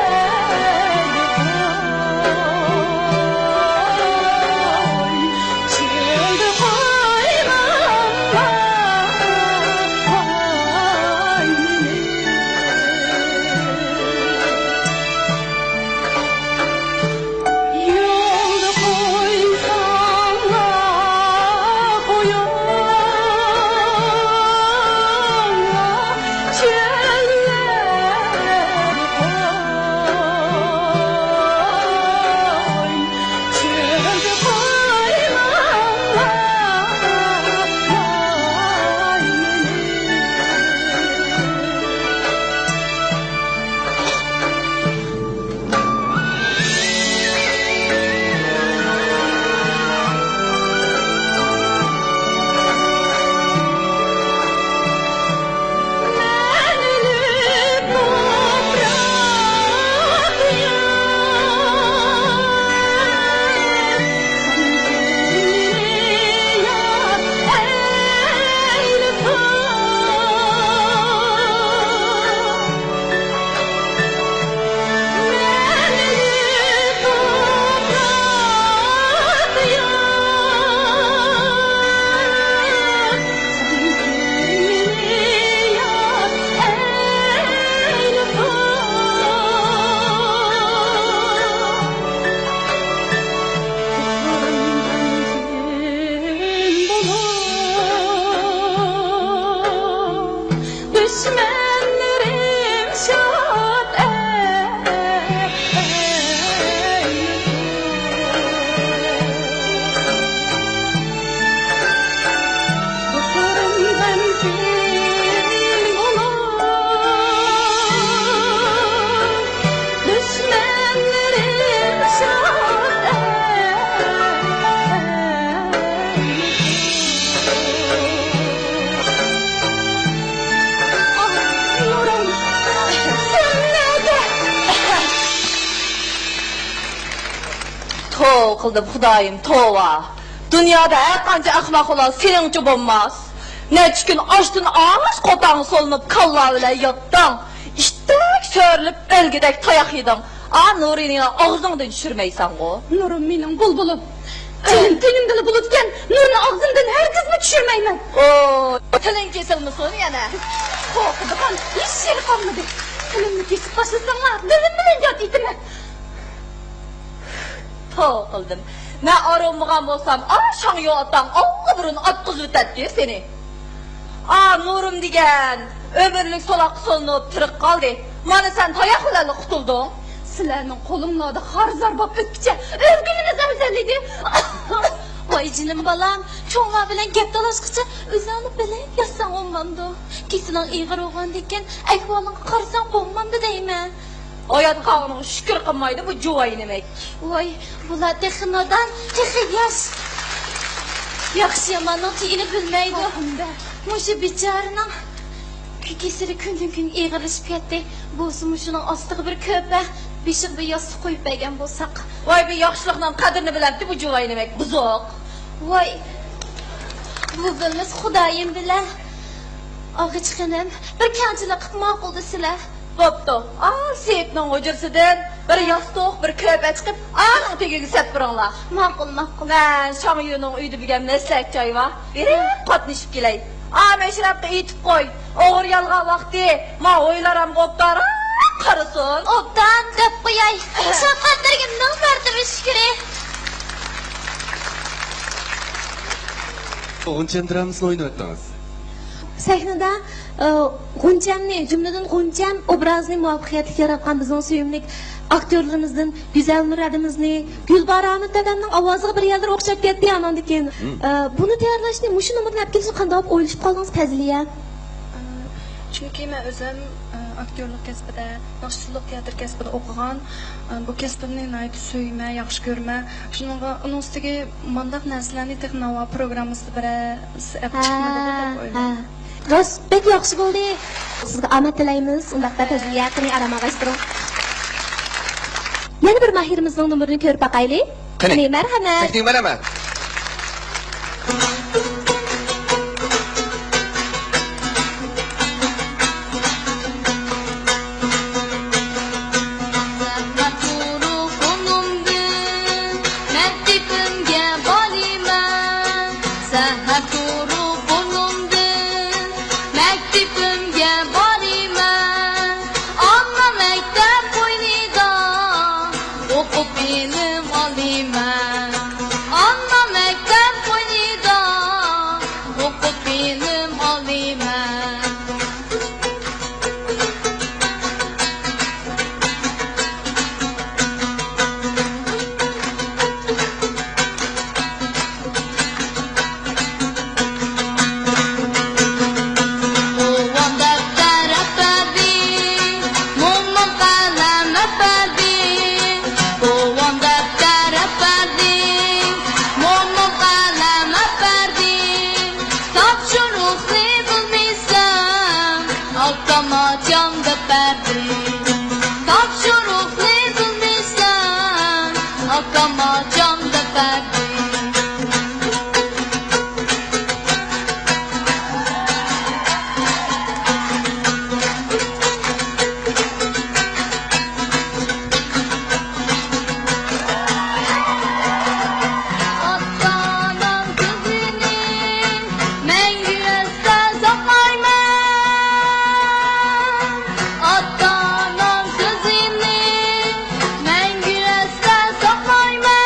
چۆلدە قويماملا باينى. يولدا قويساڭلا قويۇڭ، چۆللەردە قوي، چۆلدە قويماملا باينى. دۈشمەنلىرىم شاد ئەيلىسۇن. دوستلىرىم غەمكىن بولۇپ، دۈشمەنلىرىم شاد ئەيلىسۇن. توۋا قىلدىم خۇدايىم، توۋا. دۇنيادا ھەر قانچە ئەخمەق بولار، سېنىڭچە بولماس. نەچچە كۈن ئاشتىن ئاش قوتاڭغا سولىنىپ، كاللا بىلەن ياتتىڭ. ئىتتەك سۆرىلىپ، ئۆلگۈدەك تاياق يېدىڭ. ئا، نۇرىنى ئاغزىڭدىن چۈشۈرمەيسەنغۇ. نۇرۇم مېنىڭ بۇلبۇلۇم. جېنىم تېنىمدىلا بۇلۇتكەن، نۇرنى ئاغزىمدىن ھەرگىزمۇ چۈشۈرمەيمەن. ئوي، تىلىڭ كېسىلمىسۇن يەنە. قورقىدىغان ھېچ يېرى قالمىدى. تىلىمنى كېسىپ باشلىساڭلار، دىلىم بىلەن ياد ئېتىمەن. توۋا قىلدىم. مەن ئارۇنمىغان بولسام، ئا، شاڭيۇ ئاتاڭ ئاللىبۇرۇن ئاتقۇزۇۋېتەتتى سېنى. ئا، نۇرۇم دېگەن ئۆمۈرلۈك سولاققا سولىنىپ تىرىق قالدى. مانا سەن تاياق بىلەنلا قۇتۇلدۇڭ. سىلەرنىڭ قولۇڭلاردا خار-زار بولۇپ ئۆتكۈچە ئۆلگىنىمىز ئەۋزەل ئىدى. ۋاي جېنىم بالام، چوڭلار بىلەن گەپ تالاشقىچە ئۆزۈڭنى بىلىپ ياتساڭ بولمامدۇ؟ كېسىلىڭ ئېغىر بولغاندىكىن ئەھۋالىڭغا قارىساڭ بولمامدۇ دەيمەن. ھايات قالغىنىغا شۈكۈر قىلمايدۇ بۇ جۇۋايىنىمەك. ۋاي، بۇلار تېخى نادان، تېخى ياش. ياخشى-ياماننىڭ تېگىنى بىلمەيدۇ. ئاخۇندە. مۇشۇ بىچارىنىڭ كېسىلى كۈندىن-كۈن ئېغىرلىشىپ كەتتى. بولسىمۇ شۇنىڭ ئاستىغا بىر كۆرپە، بېشىغا بىر ياستۇق قويۇپ بەرگەن بولساق. ۋاي، بۇ ياخشىلىقنىڭ قەدرىنى بىلەمتى بۇ جۇۋايىنىمەك بۇزۇق. ۋاي، بۇ بىلمىسە خۇدايىم بىلە. ئاغىچ خېنىم، بىر كەڭچىلىك قىلىپ ماقۇلدىسىلە. بوپتۇ. ئا، سېيىتنىڭ ھۇجرىسىدىن بىر ياستۇق، بىر كۆرپە چىقىپ، ئانىڭ تېگىگە سەپ بېرىڭلار. ماقۇل، ماقۇل. مەن شاڭيۇنىڭ ئۆيىدە بۈگۈن مەسلىھەت جايى بار. بېرىپ قاتنىشىپ كېلەي. ئا، مەشرەپكە ئېيتىپ قوي. ئوغرى يالغان ۋاقتى، ما ھويلىرامغا ئوبدانراق قارىسۇن. ئوبدان دەپ قوياي. شەپقەتلىرىگە مىڭ مەرتىبە شۈكرى. غۇنچەم درامىسىنى ئوينىۋەتتىڭىز. سەھنىدە ئى، غۇنچەمنى، جۈملىدىن غۇنچەم ئوبرازىنى مۇۋەپپەقىيەتلىك ياراتقان بىزنىڭ سۆيۈملۈك ئاكتيورلىرىمىزدىن گۈزەل مۇرادىمىزنى، گۈلبارا ئامىت دادامنىڭ ئاۋازىغا بىر يەرلىرى ئوخشاپ كەتتى ئاناندىن كېيىن. مم. ئى، بۇنى تەييارلاشنى، مۇشۇ نومۇرنى ئەپ كېلىشنى قانداق ئويلىشىپ قالدىڭىز، پەزلىيە؟ ئى، چۈنكى مەن ئۆزۈم، ئى، ئاكتيورلۇق كەسپىدە، ناخشىچىلىق تىياتىر كەسپىدە ئوقۇغان. ئى، بۇ كەسپىمنى ناھايىتى سۆيىمەن، ياخشى كۆرىمەن. شۇنىڭغا ئۇنىڭ ئۈستىگە مانداق نەرسىلەرنى تېخى ناۋا پروگراممىسىدا بىرەرسى ئەپ چىقمىدىغۇ دەپ ئويلايمەن. راست، بەك ياخشى بولدى. سىزگە ئامەت تىلەيمىز. ئۇنداقتا پەزلىيە، قېنى ئارام ئالغايسىتۇرۇڭ. يەنە بىر ماھىرىمىزنىڭ نومۇرىنى كۆرۈپ باقايلى. قېنى. قېنى، مەرھەمەت. تەكلىپ بەرەمەن. سەھەر تۇرۇپ بۇرنۇمدىن مەكتىپىمگە بارىمەن. سەھەر تۇرۇپ بۇرنۇمدىن مەكتىپىمگە بارىمەن. ئانا مەكتەپ قوينىدا ئوقۇپ بىلىم ئالىمەن. ئانا مەكتەپ قوينىدا ئوقۇپ بىلىم ئالىمەن. بوۋام دەپتەر ئەپەردى، مومام قەلەم ئەپەردى. بوۋام دەپتەر ئەپەردى، مومام قەلەم ئەپەردى. تاپشۇرۇقنى بىلمىسەم، ئاكام ئاچام دەپ بەردى. تاپشۇرۇقنى بىلمىسەم، ئاكام ئاچام دەپ بەردى. ئاتا-ئانام سۆزىنى مەڭگۈ ئەستە ساقلايمەن. ئاتا-ئانام سۆزىنى مەڭگۈ ئەستە ساقلايمەن.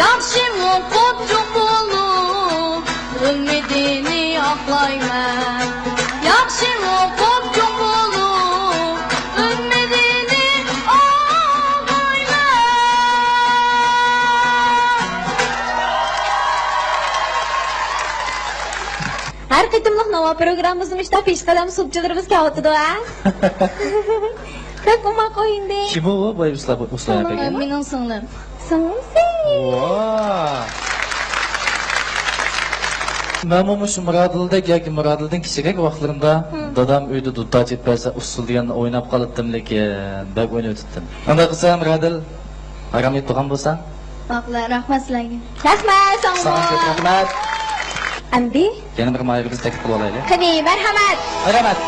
ياخشى ئوقۇپ چوڭ بولۇپ، ئۈمىدىنى ئاقلايمەن. ياخشى ئوقۇپ چوڭ بولۇپ، ئۈمىدىنى ئاقلايمەن. ھەر قېتىملىق ناۋا پروگراممىمىزدا مۇشۇنداق پېشقەدەم سۇپچىلىرىمىز كېلىۋاتىدۇ، ھە؟ بەك ئوماق ئوينىدى. كىم ئۇ، بۇ ئۇسلا-، ئۇسلا ئەپەندى؟ مېنىڭ سىڭلىم. سىڭلىسى. ۋاا! مەنمۇ مۇشۇ مۇرادىلدەك ياكى مۇرادىلدىن كىچىكرەك ۋاقىتلىرىمدا دادام ئۆيدە دۇتار چېلىپ بەرسە، ئۇسسۇل دېگەننى ئويناپ قالاتتىم، لېكىن بەك ئويناۋېتەتتىم. ئۇنداق قىلسا، مۇرادىل، ئارام ئېلىپ تۇرغان بولساڭ. ماقۇل، رەھمەت سىلەرگە. رەھمەت، ساڭا. ساڭا كۆپ رەھمەت. ئەمدى يەنە بىر ماھىرىمىزنى تەكلىپ قىلىۋالايلى. قېنى، مەرھەمەت. مەرھەمەت.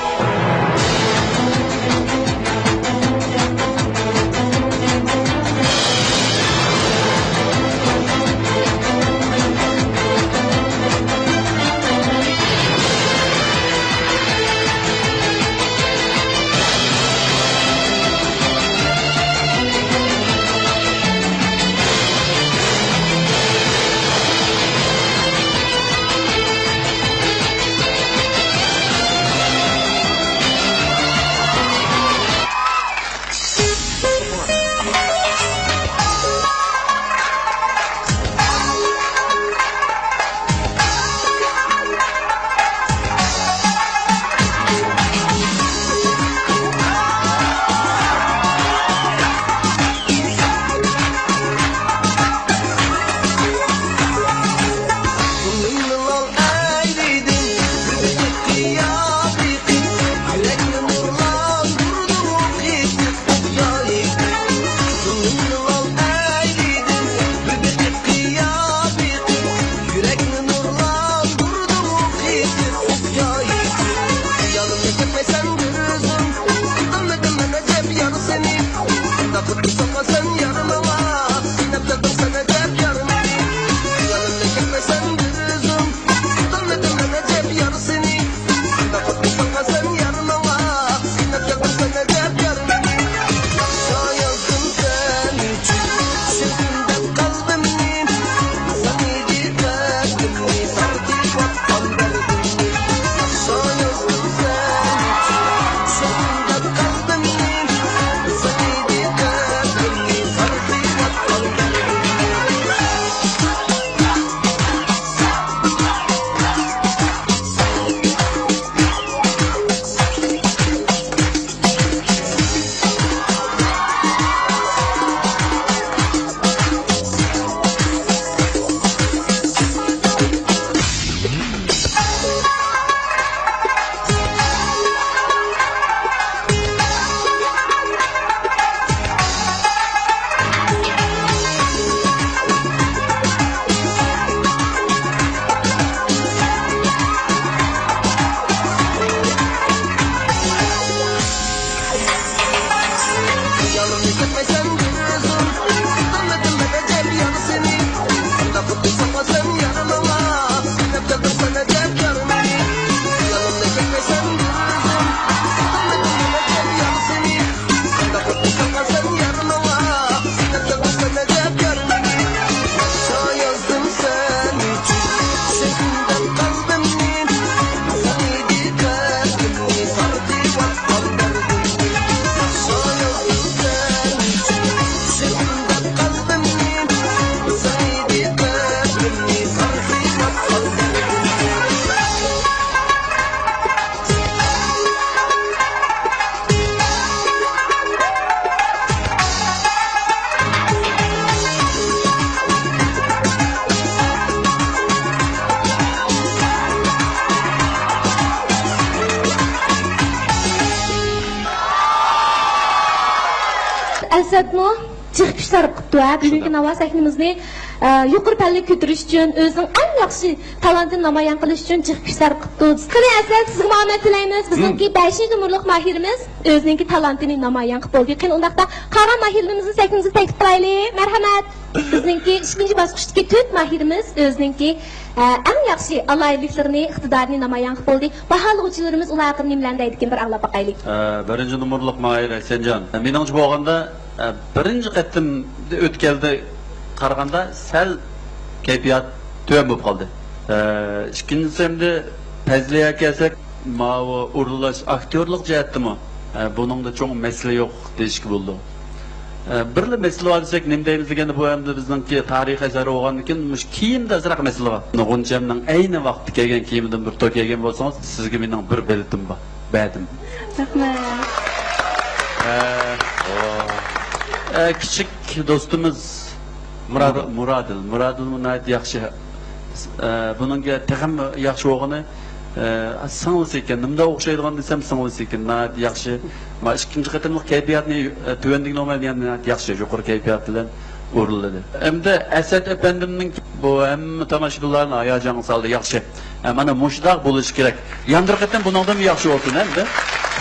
ئەسەتمۇ جىق كۈچ سەرپ قىپتۇ، ھە؟ بۈگۈنكى ناۋا سەھنىمىزنى، ئە، يۇقىرى پەللىگە كۆتۈرۈش ئۈچۈن، ئۆزىنىڭ ئەڭ ياخشى تالانتىنى نامايان قىلىش ئۈچۈن جىق كۈچ سەرپ قىپتۇ. قېنى، ئەسەت، سىزگىمۇ ئامەت تىلەيمىز. بىزنىڭكى بەشىنچى نومۇرلۇق ماھىرىمىز ئۆزىنىڭكى تالانتىنى نامايان قىلىپ بولدى. قېنى، ئۇنداقتا قالغان ماھىرلىرىمىزنى سەھنىمىزگە تەكلىپ قىلايلى. مەرھەمەت. بىزنىڭكى ئىككىنچى باسقۇچتىكى تۆت ماھىرىمىز ئۆزىنىڭكى، ئە، ئەڭ ياخشى ئالاھىدىلىكلىرىنى، ئىقتىدارىنى نامايان قىلىپ بولدى. باھالىغۇچىلىرىمىز ئۇلار ھەققىدە نېمىلەرنى دەيدىكىن، بىر ئاڭلاپ باقايلى. ئە، بىرىنچى نومۇرلۇق ماھىر ھەسەنجان. مېنىڭچە بولغاندا، ئە، بىرىنچى قېتىم ئۆتكەلدە قارىغاندا سەل كەيپىيات تۆۋەن بولۇپ قالدى. ئە، ئىككىنچىسى ئەمدى پەزلىيەگە كەلسەك، ماۋۇ ئورۇنلاش ئاكتيورلۇق جەھەتتىمۇ، ئە، بۇنىڭدا چوڭ مەسىلە يوق دېيىشكە بولىدۇ. ئە، بىرلا مەسىلە بار دېسەك، نېمە دەيمىز دېگەندە، بۇ ئەمدى بىزنىڭكى تارىخىي ئەسەر بولغاندىكىن، مۇشۇ كىيىمدە ئازراق مەسىلە بار. غۇنچەمنىڭ ئەينى ۋاقىتتا كىيگەن كىيىمىدىن بىر تور كىيگەن بولسىڭىز، سىزگە مېنىڭ بىر بېلىتىم بار. بەردىم. رەھمەت. ئە، ئە، كىچىك دوستىمىز مۇرادىل. مۇرادىل. مۇرادىلمۇ ناھايىتى ياخشى. ئە، بۇنىڭكى تېخىمۇ ياخشى بولغىنى، ئە، سىڭلىسى ئىكەن. نېمىنداق ئوخشايدىغان دېسەم، سىڭلىسى ئىكەن. ناھايىتى ياخشى. ما ئىككىنچى قېتىملىق كەيپىياتنى، ئە، تۆۋەندىكى نومۇر يەنە ناھايىتى ياخشى، يۇقىرى كەيپىيات بىلەن ئورۇنلىدى. ئەمدى ئەسەت ئەپەندىمنىڭ بۇ ھەممە تاماشىبىنلارنى ھاياجانغا سالدى، ياخشى. ئە، مانا مۇشۇنداق بولۇشى كېرەك. يەنە بىر قېتىم بۇنىڭدىنمۇ ياخشى بولسۇن ئەمدى.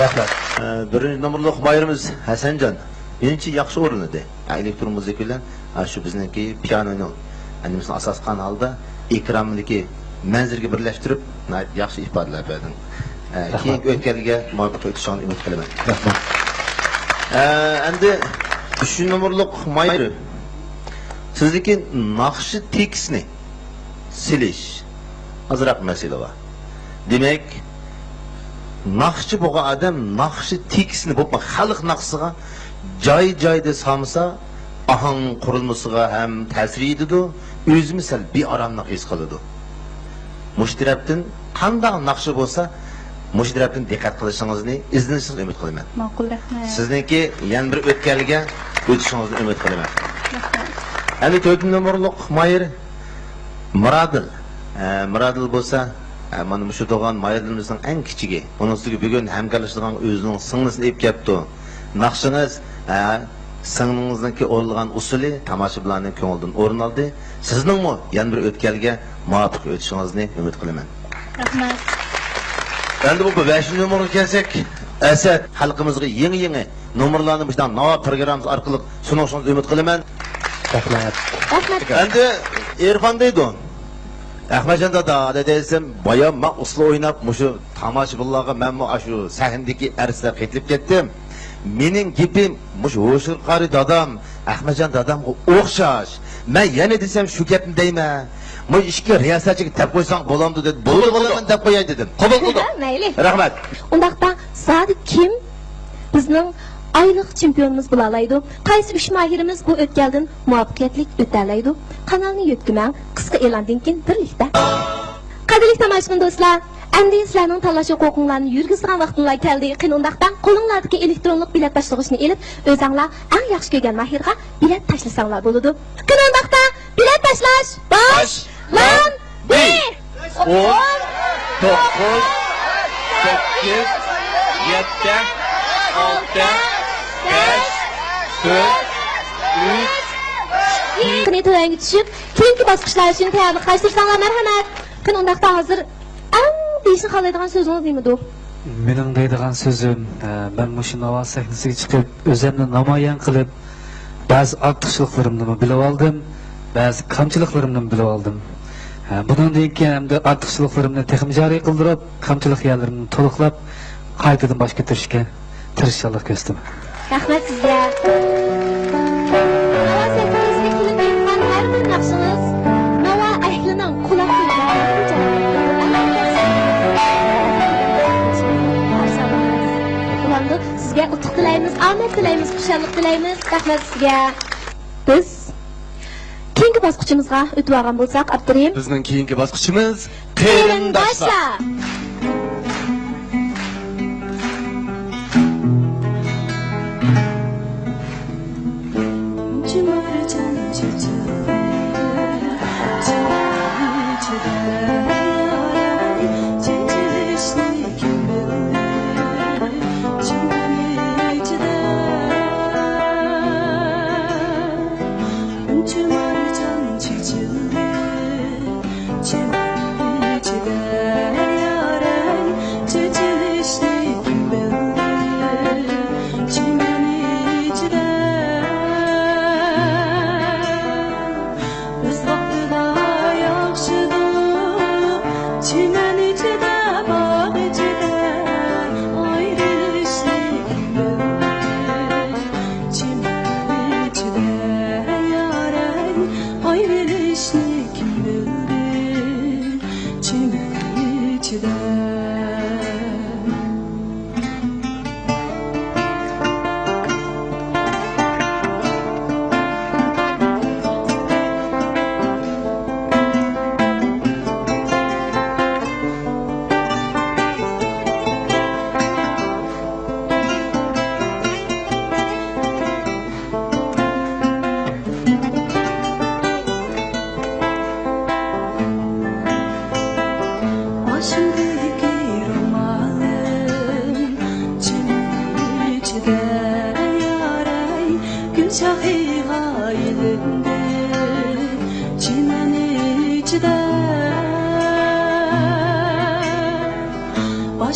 رەھمەت. ئە، بىرىنچى نومۇرلۇق ماھىرىمىز ھەسەنجان. مېنىڭچە ياخشى ئورۇنلىدى. ئە، ئېلېكترون مۇزىكا بىلەن، ئە، شۇ بىزنىڭكى پىيانونىڭ، ئە، نېمىسىنى ئاساس قىلغان ھالدا ئېكرانىمىزدىكى مەنزىرىگە بىرلەشتۈرۈپ، ناھايىتى ياخشى ئىپادىلەپ بەردىڭ. ئە، رەھمەت. كېيىنكى ئۆتكەلگە مۇۋەپپەق ئۆتۈشۈڭىزنى ئۈمىد قىلىمەن. رەھمەت. ئە، ئەمدى ئۈچىنچى نومۇرلۇق ماھىر. سىزدىكى ناخشا تېكىستنى سېلىش ئازراق مەسىلە بار. دېمەك، ناخشىچى بولغان ئادەم ناخشا تېكىستنى، بولۇپمۇ خەلق ناخشىسىغا جاي-جايدا سالمىسا، ئاھاڭ قۇرۇلمىسىغا ھەم تەسىر يېتىدۇ، ئۆزىمۇ سەل بىئاراملىق ھېس قىلىدۇ. مۇشۇ تەرەپتىن قانداق ناخشا بولسا، مۇشۇ تەرەپتىن دىققەت قىلىشىڭىزنى، ئىزدىنىشىڭىزنى ئۈمىد قىلىمەن. ماقۇل، رەھمەت. سىزنىڭكى يەنە بىر ئۆتكەلگە ئۆتۈشىڭىزنى ئۈمىد قىلىمەن. رەھمەت. ئەمدى تۆتىنچى نومۇرلۇق ماھىر مۇرادىل. ئە، مۇرادىل بولسا، ئە، مانا مۇشۇ تۇرغان ماھىرلىرىمىزنىڭ ئەڭ كىچىكى. ئۇنىڭ ئۈستىگە بۈگۈن ھەمكارلىشىدىغان ئۆزىنىڭ سىڭلىسىنى ئېلىپ كەپتۇ. ناخشىڭىز، ئە، سىڭلىڭىزنىڭكى ئورۇنلىغان ئۇسسۇلى تاماشىبىنلارنىڭ كۆڭلىدىن ئورۇن ئالدى. سىزنىڭمۇ يەنە بىر ئۆتكەلگە مۇۋەپپەق ئۆتۈشىڭىزنى ئۈمىد قىلىمەن. رەھمەت. ئەمدى بۇ بەشىنچى نومۇرغا كەلسەك، ئەسەت، خەلقىمىزگە يېڭى-يېڭى نومۇرلارنى مۇشۇنداق ناۋا پروگراممىسى ئارقىلىق سۇنۇشىڭىزنى ئۈمىد قىلىمەن. رەھمەت. رەھمەت. ئەمدى ئىرفان دەيدۇ. ئەخمەتجان دادا، دەيسەم، بايام مەن ئۇسسۇل ئويناپ، مۇشۇ تاماشىبىنلارغا مەنمۇ ئاشۇ سەھنىدىكى ئەرزلەپ قېتىلىپ كەتتىم. مېنىڭ گېپىم مۇشۇ ھوشۇر قارى دادام، ئەخمەتجان دادامغا ئوخشاش. مەن يەنە دېسەم شۇ گەپنى دەيمەن. مۇشۇ ئىككى رىياسەتچىگە دەپ قويساڭ بولامدۇ دېدى. بولىدۇ، بولىدۇ، مەن دەپ قوياي دېدىم. قوبۇل قىلدۇق. مەيلى. رەھمەت. ئۇنداقتا زادى كىم بىزنىڭ ئايلىق چېمپىيونىمىز بولالايدۇ؟ قايسى ئۈچ ماھىرىمىز بۇ ئۆتكەلدىن مۇۋەپپەقىيەتلىك ئۆتەلەيدۇ؟ قانالنى يۆتكىمەڭ، قىسقا ئېلاندىن كېيىن بىرلىكتە. قەدىرلىك تاماشىبىن دوستلار، ئەمدى سىلەرنىڭ تاللاش ھوقۇقۇڭلارنى يۈرگۈزىدىغان ۋاقتىڭلار كەلدى. قېنى ئۇنداقتا قولۇڭلاردىكى ئېلېكترونلۇق بېلەت تاشلىغۇچنى ئېلىپ، ئۆزەڭلار ئەڭ ياخشى كۆرگەن ماھىرغا بېلەت تاشلىساڭلار بولىدۇ. قېنى ئۇنداقتا بېلەت تاشلاش باشلاندى! ئون، توققۇز، سەككىز، يەتتە، ئالتە، بەش، تۆت، ئۈچ، ئىككى. قېنى تۆۋەنگە چۈشۈپ، كېيىنكى باسقۇچلار ئۈچۈن تەييارلىق قىلىشتۇرساڭلار مەرھەمەت. قېنى ئۇنداقتا ھازىر ئەڭ دېيىشنى خالايدىغان سۆزىڭىز نېمىدۇ؟ مېنىڭ دەيدىغان سۆزۈم، ئە، مەن مۇشۇ ناۋا سەھنىسىگە چىقىپ، ئۆزۈمنى نامايان قىلىپ، بەزى ئارتۇقچىلىقلىرىمنىمۇ بىلىۋالدىم، بەزى كامچىلىقلىرىمنىمۇ بىلىۋالدىم. ھە، بۇنىڭدىن كېيىن ئەمدى ئارتۇقچىلىقلىرىمنى تېخىمۇ جارى قىلدۇرۇپ، كامچىلىق يەرلىرىمنى تولۇقلاپ، قايتىدىن باش كۆتۈرۈشكە تىرىشچانلىق كۆرسىتىمەن. رەھمەت سىزگە. ناۋا سەھنىمىزگە كېلىپ چىققان ھەر بىر ناخشىڭىز ناۋا ئەھلىنىڭ قۇلاق تۈۋىدە ئەللىكىنچە بولامدۇ؟ سىزگە ئۇتۇق تىلەيمىز، ئامەت تىلەيمىز، خۇشاللىق تىلەيمىز. رەھمەت سىزگە. بىز كېيىنكى باسقۇچىمىزغا ئۆتۈۋالغان بولساق، ئاپتورىم. بىزنىڭ كېيىنكى باسقۇچىمىز قېرىنداشلار. قېرىنداشلار.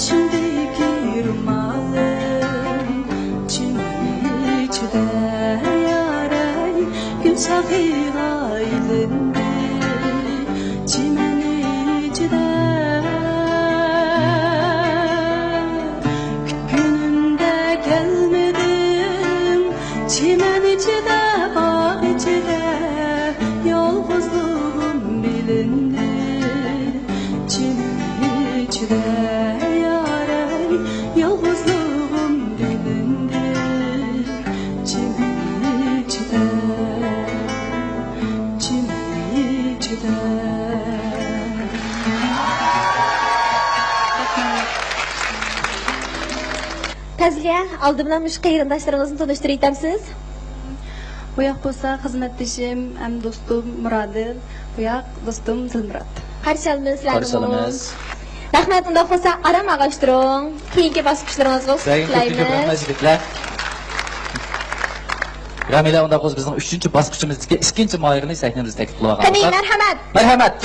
بېشىمدىكى رومالىم چىمىن ئىچىدە يارەي، گۈل شاخىغا ئايلاندى چىمەن ئىچىدە. كۈتكىنىمدە كەلمىدىڭ، چىمەن ئىچىدە، باغ ئىچىدە يالغۇزلۇقۇم بىلىندى. چىمەن ئىچىدە يارەي، يالغۇزلۇقۇم بىلىندى. چىمەن ئىچىدە، چىمەن ئىچىدە. پەزلىيە، ئالدى بىلەن مۇشۇ قېرىنداشلىرىڭىزنى تونۇشتۇرۇۋېتەمسىز؟ بۇ ياق بولسا خىزمەتدىشىم ھەم دوستۇم مۇرادىل. بۇ ياق دوستۇم دىلمۇرات. قارشى ئالىمىز سىلەرنىمۇ. قارشى ئالىمىز. رەھمەت، ئۇنداق بولسا ئارام ئاغاش تۇرۇڭ. كېيىنكى باسقۇچلىرىڭىزغا ئۇتۇق تىلەيمىز. رەھمەت، يىگىتلەر. رامىلە، ئۇنداق بولسا بىزنىڭ ئۈچىنچى باسقۇچىمىزدىكى ئىككىنچى ماھىرنى سەھنىمىزگە تەكلىپ قىلىۋالغان بولساق. قېنى، مەرھەمەت. مەرھەمەت.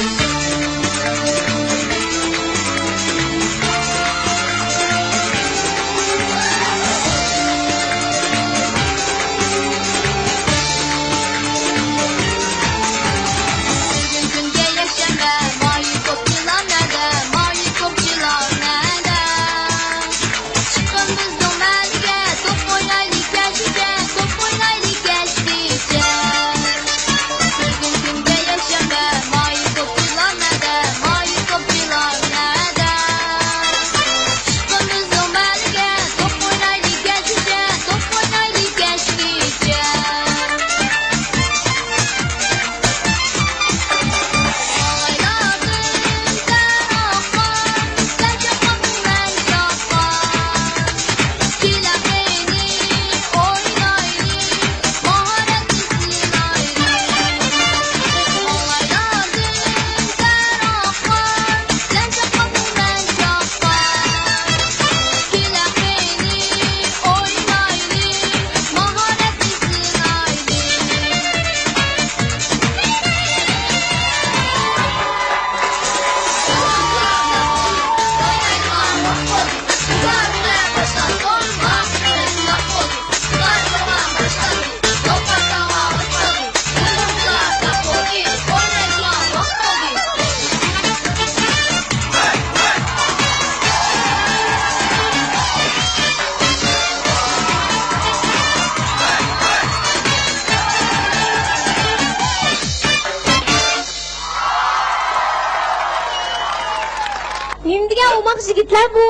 نېمە دېگەن ئوماق يىگىتلەر بۇ.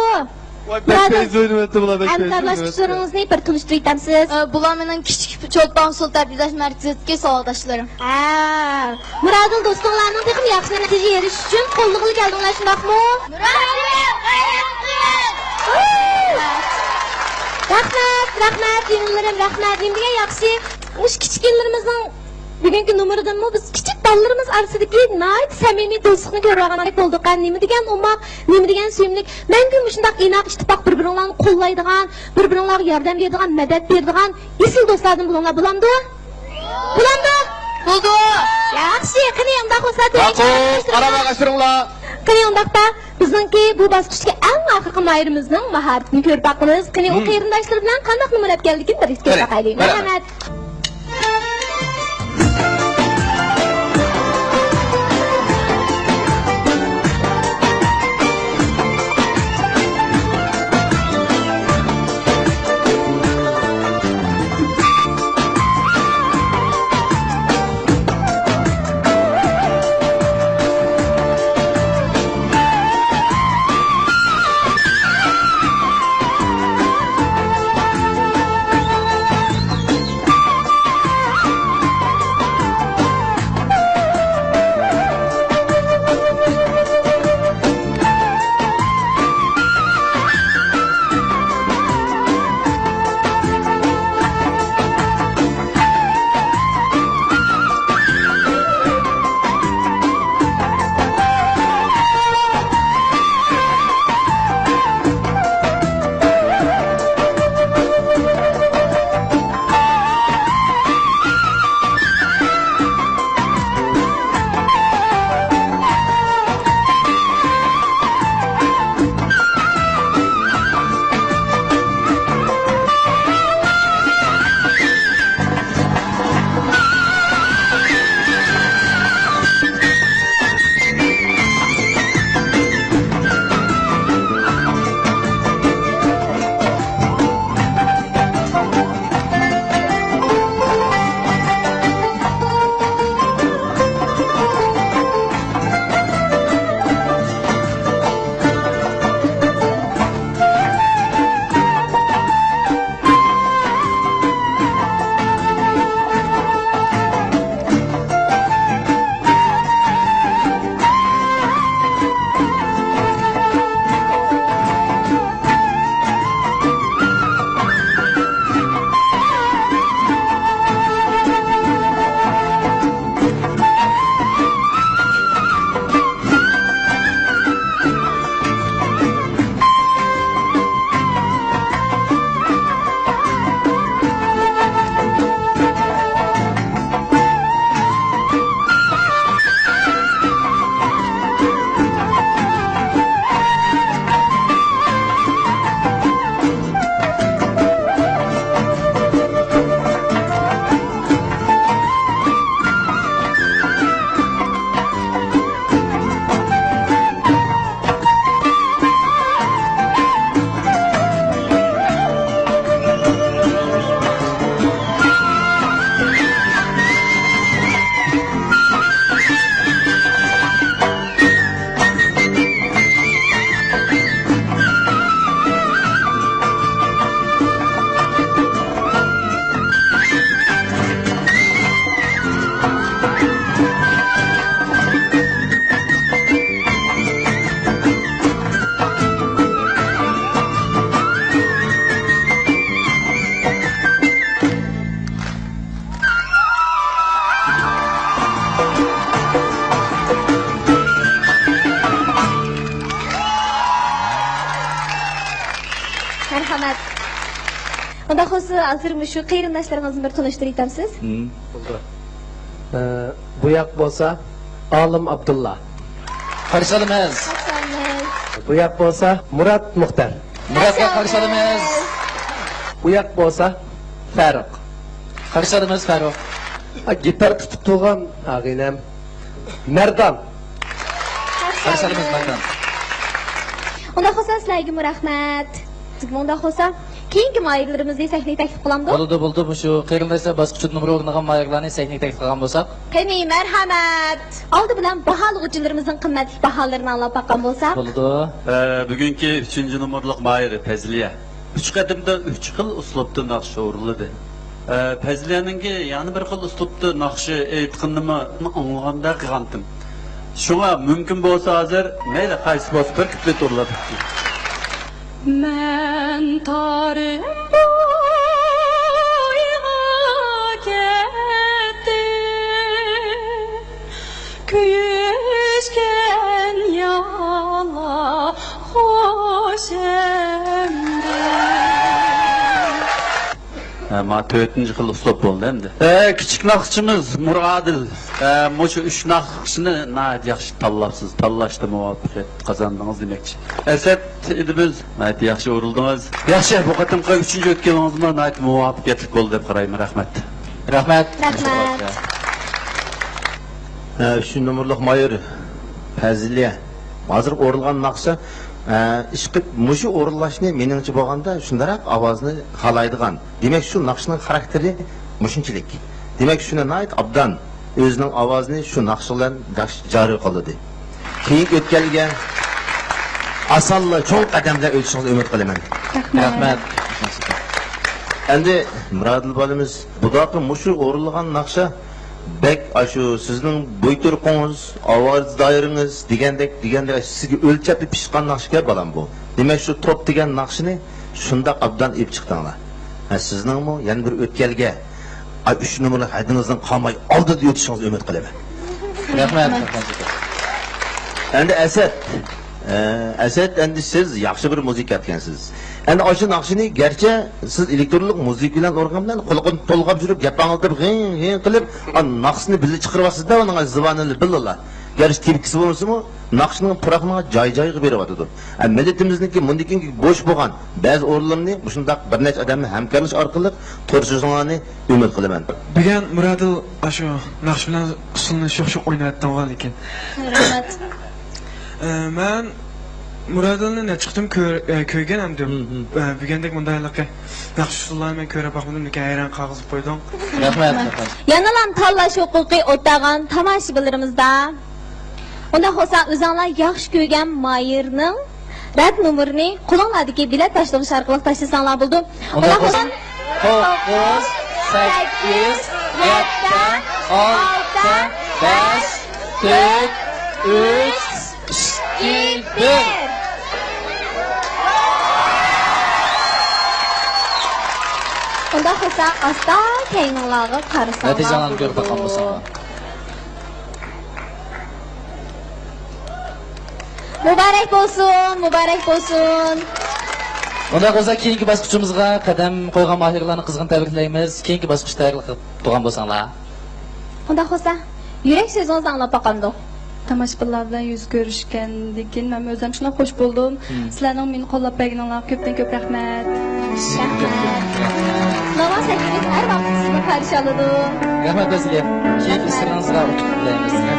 ۋاي، بەك بۇلارنىڭ تېز ئوينىۋەتتى بۇلار، بەك ئەمدى تېز ئارىلاش ئوينىۋەتتى. ئۇچۇرىڭىزنى بىر تونۇشتۇرۇۋېتەمسىز؟ ئە، بۇلار مېنىڭ كىچىك چولپان ئۇسسۇل تەربىيەلەش مەركىزىدىكى ساۋاقداشلىرىم. ھە. مۇرادىل دوستۇڭلارنىڭ تېخىمۇ ياخشى نەتىجە ئېرىشىشى ئۈچۈن قوللىغىلى كەلدىڭلار، شۇنداقمۇ؟ مۇرادىل، غەيرەت قىل! رەھمەت، رەھمەت، جېنىملىرىم، رەھمەت. نېمە دېگەن ياخشى. مۇشۇ كىچىككىنىلىرىمىزنىڭ بۈگۈنكى نومۇرىدىنمۇ بىز كىچىك بالىلىرىمىز ئارىسىدىكى ناھايىتى سەمىمىي دوستلۇقنى كۆرۈۋالغاندەك بولدۇق. ھە، نېمە دېگەن ئوماق، نېمە دېگەن سۆيۈملۈك. مەڭگۈ مۇشۇنداق ئىناق ئىتتىپاق بىر-بىرىڭلارنى قوللايدىغان، بىر-بىرىڭلارغا ياردەم بېرىدىغان، مەدەت بېرىدىغان ئېسىل دوستلاردىن بولۇڭلار، بولامدۇ؟ بولامدۇ؟ بولدى. ياخشى، قېنى ئۇنداق بولسا، ماقۇل، قارا باغاشلىرىڭلار. قېنى ئۇنداقتا، بىزنىڭكى بۇ باسقۇچتىكى ئەڭ ئاخىرقى ماھىرىمىزنىڭ ماھارىتىنى كۆرۈپ باقىمىز. قېنى، ئۇ قېرىنداشلىرى بىلەن قانداق نومۇر ئەپ كەلدىكىن، بىرلىكتە كۆرۈپ باقايلى. مەرھەمەت. مەرھەمەت. ئۇنداق بولسا، ھازىر مۇشۇ قېرىنداشلىرىڭىزنى بىر تونۇشتۇرۇۋېتەمسىز؟ ھىم، بولدى. ئە، بۇ ياق بولسا ئالىم ئابدۇللا. قارشى ئالىمىز. قارشى ئالىمىز. بۇ ياق بولسا مۇرات مۇختەر. مۇراتقا قارشى ئالىمىز. بۇ ياق بولسا فاروق. قارشى ئالىمىز فاروق. ئا، گىتار تۇتۇپ تۇرغان ئاغىنەم مەردان. قارشى ئالىمىز مەردان. ئۇنداق بولسا سىلەرگىمۇ رەھمەت. ئۇنداق بولسا كېيىنكى ماھىرلىرىمىزنى سەھنىگە تەكلىپ قىلامدۇ؟ بولىدۇ، بولىدۇ. مۇشۇ قېرىنداشلار باسقۇچىدا نومۇر ئورۇن ئالغان ماھىرلارنى سەھنىگە تەكلىپ قىلغان بولساق. قېنى، مەرھەمەت. ئالدى بىلەن باھالىغۇچىلىرىمىزنىڭ قىممەتلىك باھالىرىنى ئاڭلاپ باققان بولساق. بولىدۇ. ئە، بۈگۈنكى ئۈچىنچى نومۇرلۇق ماھىر پەزلىيە. ئۈچ قېتىمدا ئۈچ خىل ئۇسلۇبتا ناخشا ئورۇنلىدى. ئە، پەزلىيەنىڭكى يەنە بىر خىل ئۇسلۇبتا ناخشا ئېيتقىنىنىمۇ ئاڭلىغاندەك قىلغانتىم. شۇڭا مۇمكىن بولسا ھازىر مەيلى قايسى بولسا بىر كۇپلېت ئورۇنلاپ بېقىڭ. مەن تارىم بويىغا كەتتىم. كۆيۈشكەن يالا خوش ئەمدى. ھە، ما تۆتىنچى خىل ئۇسلۇب بولدى ئەمدى. ھە، كىچىك ناخشىچىمىز مۇرادىل. ھە، مۇشۇ ئۈچ ناخشىنى ناھايىتى ياخشى تاللاپسىز. تاللاشتا مۇۋەپپەقىيەت قازاندىڭىز دېمەكچى. ئەسەت ئىدىمىز، ناھايىتى ياخشى ئورۇلدىڭىز. ياخشى، بۇ قېتىمقى ئۈچىنچى ئۆتكىلىڭىزمۇ ناھايىتى مۇۋەپپەقىيەتلىك بولدى دەپ قارايمەن. رەھمەت. رەھمەت. ھە، ئۈچىنچى نومۇرلۇق ماھىر پەزلىيە. ھازىر ئورۇلغان ناخشا، ھە، ئىشقىلىپ مۇشۇ ئورۇنلاشنى مېنىڭچە بولغاندا شۇنداقراق ئاۋازنى خالايدىغان. دېمەك، شۇ ناخشىنىڭ خاراكتېرى مۇشۇنچىلىك. دېمەك، شۇنى ناھايىتى ئابدان ئۆزىنىڭ ئاۋازىنى شۇ ناخشا بىلەن جارى قىلدى. كېيىنكى ئۆتكەلگە ئاسانلا چوڭ قەدەم بىلەن ئۆتۈشىڭىزنى ئۈمىد قىلىمەن. رەھمەت. ئەمدى مۇرادىل بالىمىز، بۇداقى مۇشۇ ئورۇنلىغان ناخشا بەك ئاشۇ سىزنىڭ بوي تۇرقىڭىز، ئاۋاز دائىرىڭىز دېگەندەك، دېگەندەك سىزگە ئۆلچەپلا پىشقان ناخشىكەن بالام بۇ. دېمەك، شۇ توپ دېگەن ناخشىنى شۇنداق ئابدان ئېلىپ چىقتىڭلار. ھە، سىزنىڭمۇ يەنە بىر ئۆتكەلگە، ئاي، ئۈچ نومۇرلۇق ھەددىڭىزدىن قالماي ئالدىدا ئۆتۈشىڭىزنى ئۈمىد قىلىمەن. رەھمەت. ئەمدى ئەسەت. ئە، ئەسەت، ئەمدى سىز ياخشى بىر مۇزىكا ئەتكەنسىز. ئەمدى ئاشۇ ناخشىنى گەرچە سىز ئېلېكترونلۇق مۇزىكا بىلەن ئورغان بىلەن قۇلىقىنى تولغاپ يۈرۈپ، گەپ ئاڭلىتىپ، غىڭ، غىڭ قىلىپ، ئا، ناخشىسىنى بىللە چىقىرىۋاتىسىز-دە، ئۇنىڭ زىبانىنى بىللىلا. گەرچە تېپكىسى بولمىسىمۇ، ناخشىنىڭ پۇراقىنى جاي-جايىغا بېرىۋاتىدۇ. ئە، مىللىتىمىزنىڭكى مۇندىن كېيىنكى بوش بولغان بەزى ئورۇنلىرىنى مۇشۇنداق بىر نەچچە ئادەمنى ھەمكارلىشىش ئارقىلىق تولدۇرۇشۇڭلارنى ئۈمىد قىلىمەن. بۈگۈن مۇرادىل ئاشۇ ناخشا بىلەن ئۇسسۇلنى شوخ-شوخ ئويناۋەتتىڭغۇ لېكىن. رەھمەت. ئە، مەن مۇرادىلنى نەچچە قېتىم كۆر-، ئە، كۆرگەن ئەمدى. ھىم، ھىم. ئە، بۈگۈندەك مۇنداق ھېلىقى ناخشا ئۇسسۇللارنى مەن كۆرۈپ باقمىدىم، لېكىن ھەيران قالغۇزۇپ قويدۇڭ. رەھمەت. يەنىلا تاللاش ھوقۇقى ئوتاغان تاماشىبىنلىرىمىزدا. ئۇنداق بولسا، ئۆزۈڭلار ياخشى كۆرگەن ماھىرنىڭ رەت نومۇرىنى قولۇڭلاردىكى بېلەت تاشلىغۇچ ئارقىلىق تاشلىساڭلار بولىدۇ. ئۇنداق بولسا، توققۇز، سەككىز، يەتتە، ئالتە، بەش، تۆت، ئۈچ، ئىككى، بىر. ئۇنداق بولسا، ئاستا كەينىڭلارغا قارىساڭلار نەتىجىلەرنى كۆرۈپ باققان بولساڭلار. مۇبارەك بولسۇن، مۇبارەك بولسۇن. ئۇنداق بولسا، كېيىنكى باسقۇچىمىزغا قەدەم قويغان ماھىرلارنى قىزغىن تەبرىكلەيمىز. كېيىنكى باسقۇچتا تەييارلىق قىلىپ تۇرغان بولساڭلار. ئۇنداق بولسا، يۈرەك سۆزىڭىزنى ئاڭلاپ باقامدۇق؟ تاماشىبىنلار بىلەن يۈز كۆرۈشكەندىن كېيىن مەن ئۆزۈم شۇنداق خوش بولدۇم. مم. سىلەرنىڭ مېنى قوللاپ بەرگىنىڭلارغا كۆپتىن كۆپ رەھمەت. رەھمەت. ناۋا سەھنىمىز ھەر ۋاقىت سىزنى قارشى ئالىدۇ. رەھمەت بەزگە. كېيىنكى ئىشلىرىڭىزغا ئۇتۇق تىلەيمىز. رەھمەت.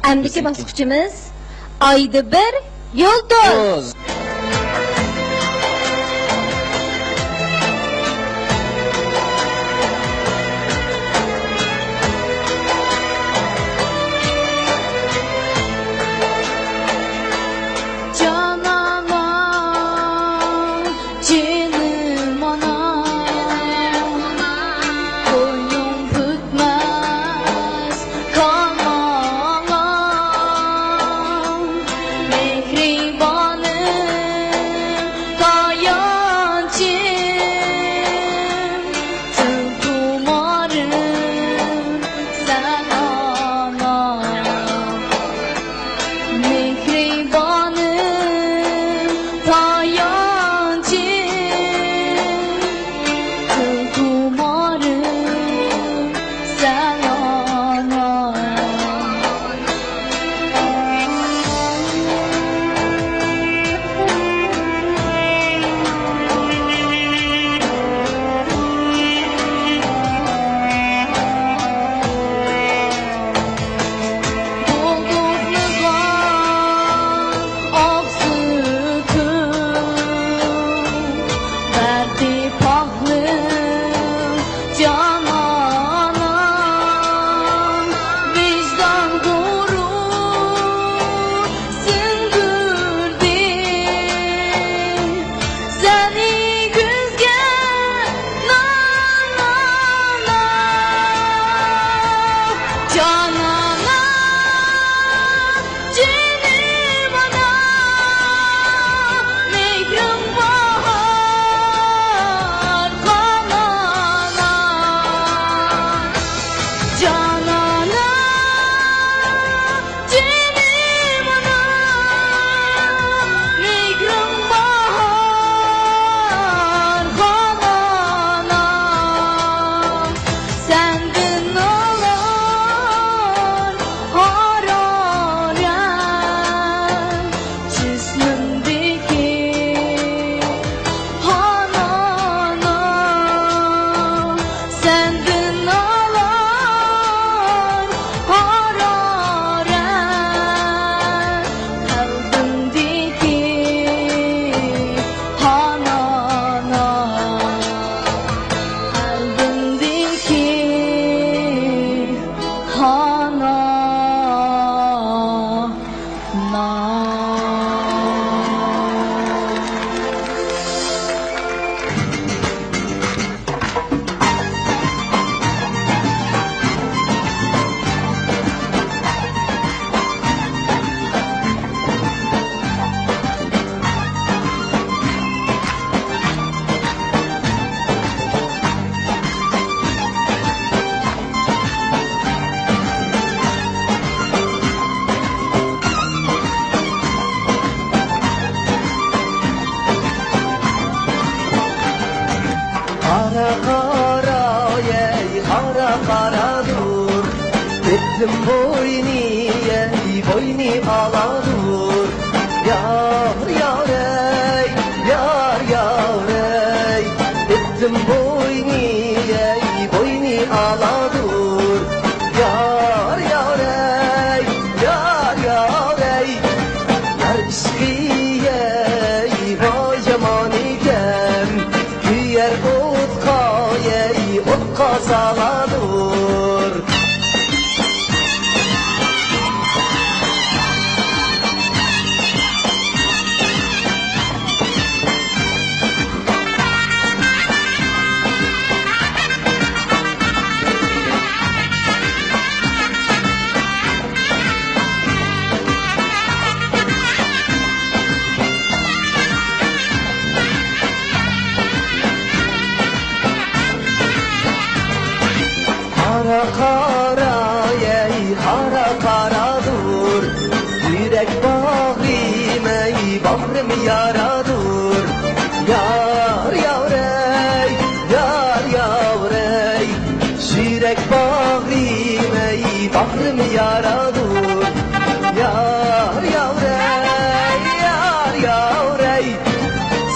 ئەمدىكى باسقۇچىمىز ئايدا بىر يۇلتۇز. جانانىم، جېنىم ئانام، قوينۇڭ پۈتمەس كامالىم، مېھرىبانىم. قارا، ئەي، قارا، قارادۇر. ئېتىم بوينى، ئەي، بوينى ئالادۇر. يار، يار، ئەي، يار، يار، ئەي. ئېتىم بوينى، ئەي، بوينى ئالادۇر. يار، يار، ئەي، يار، يار، ئەي. يار ئىشقى، ئەي، ۋاي يامان ئىكەن. كۆيەر ئوتقا، ئەي، ئوتقا سالادۇر. قارا، قارا، ئەي، قارا، قارادۇر. يۈرەك باغرىم، ئەي، باغرىم يارادۇر. يار، يار، ئەي، يار، يار، ئەي. يۈرەك باغرىم، ئەي، باغرىم يارادۇر. يار، يار، ئەي، يار، يار، ئەي.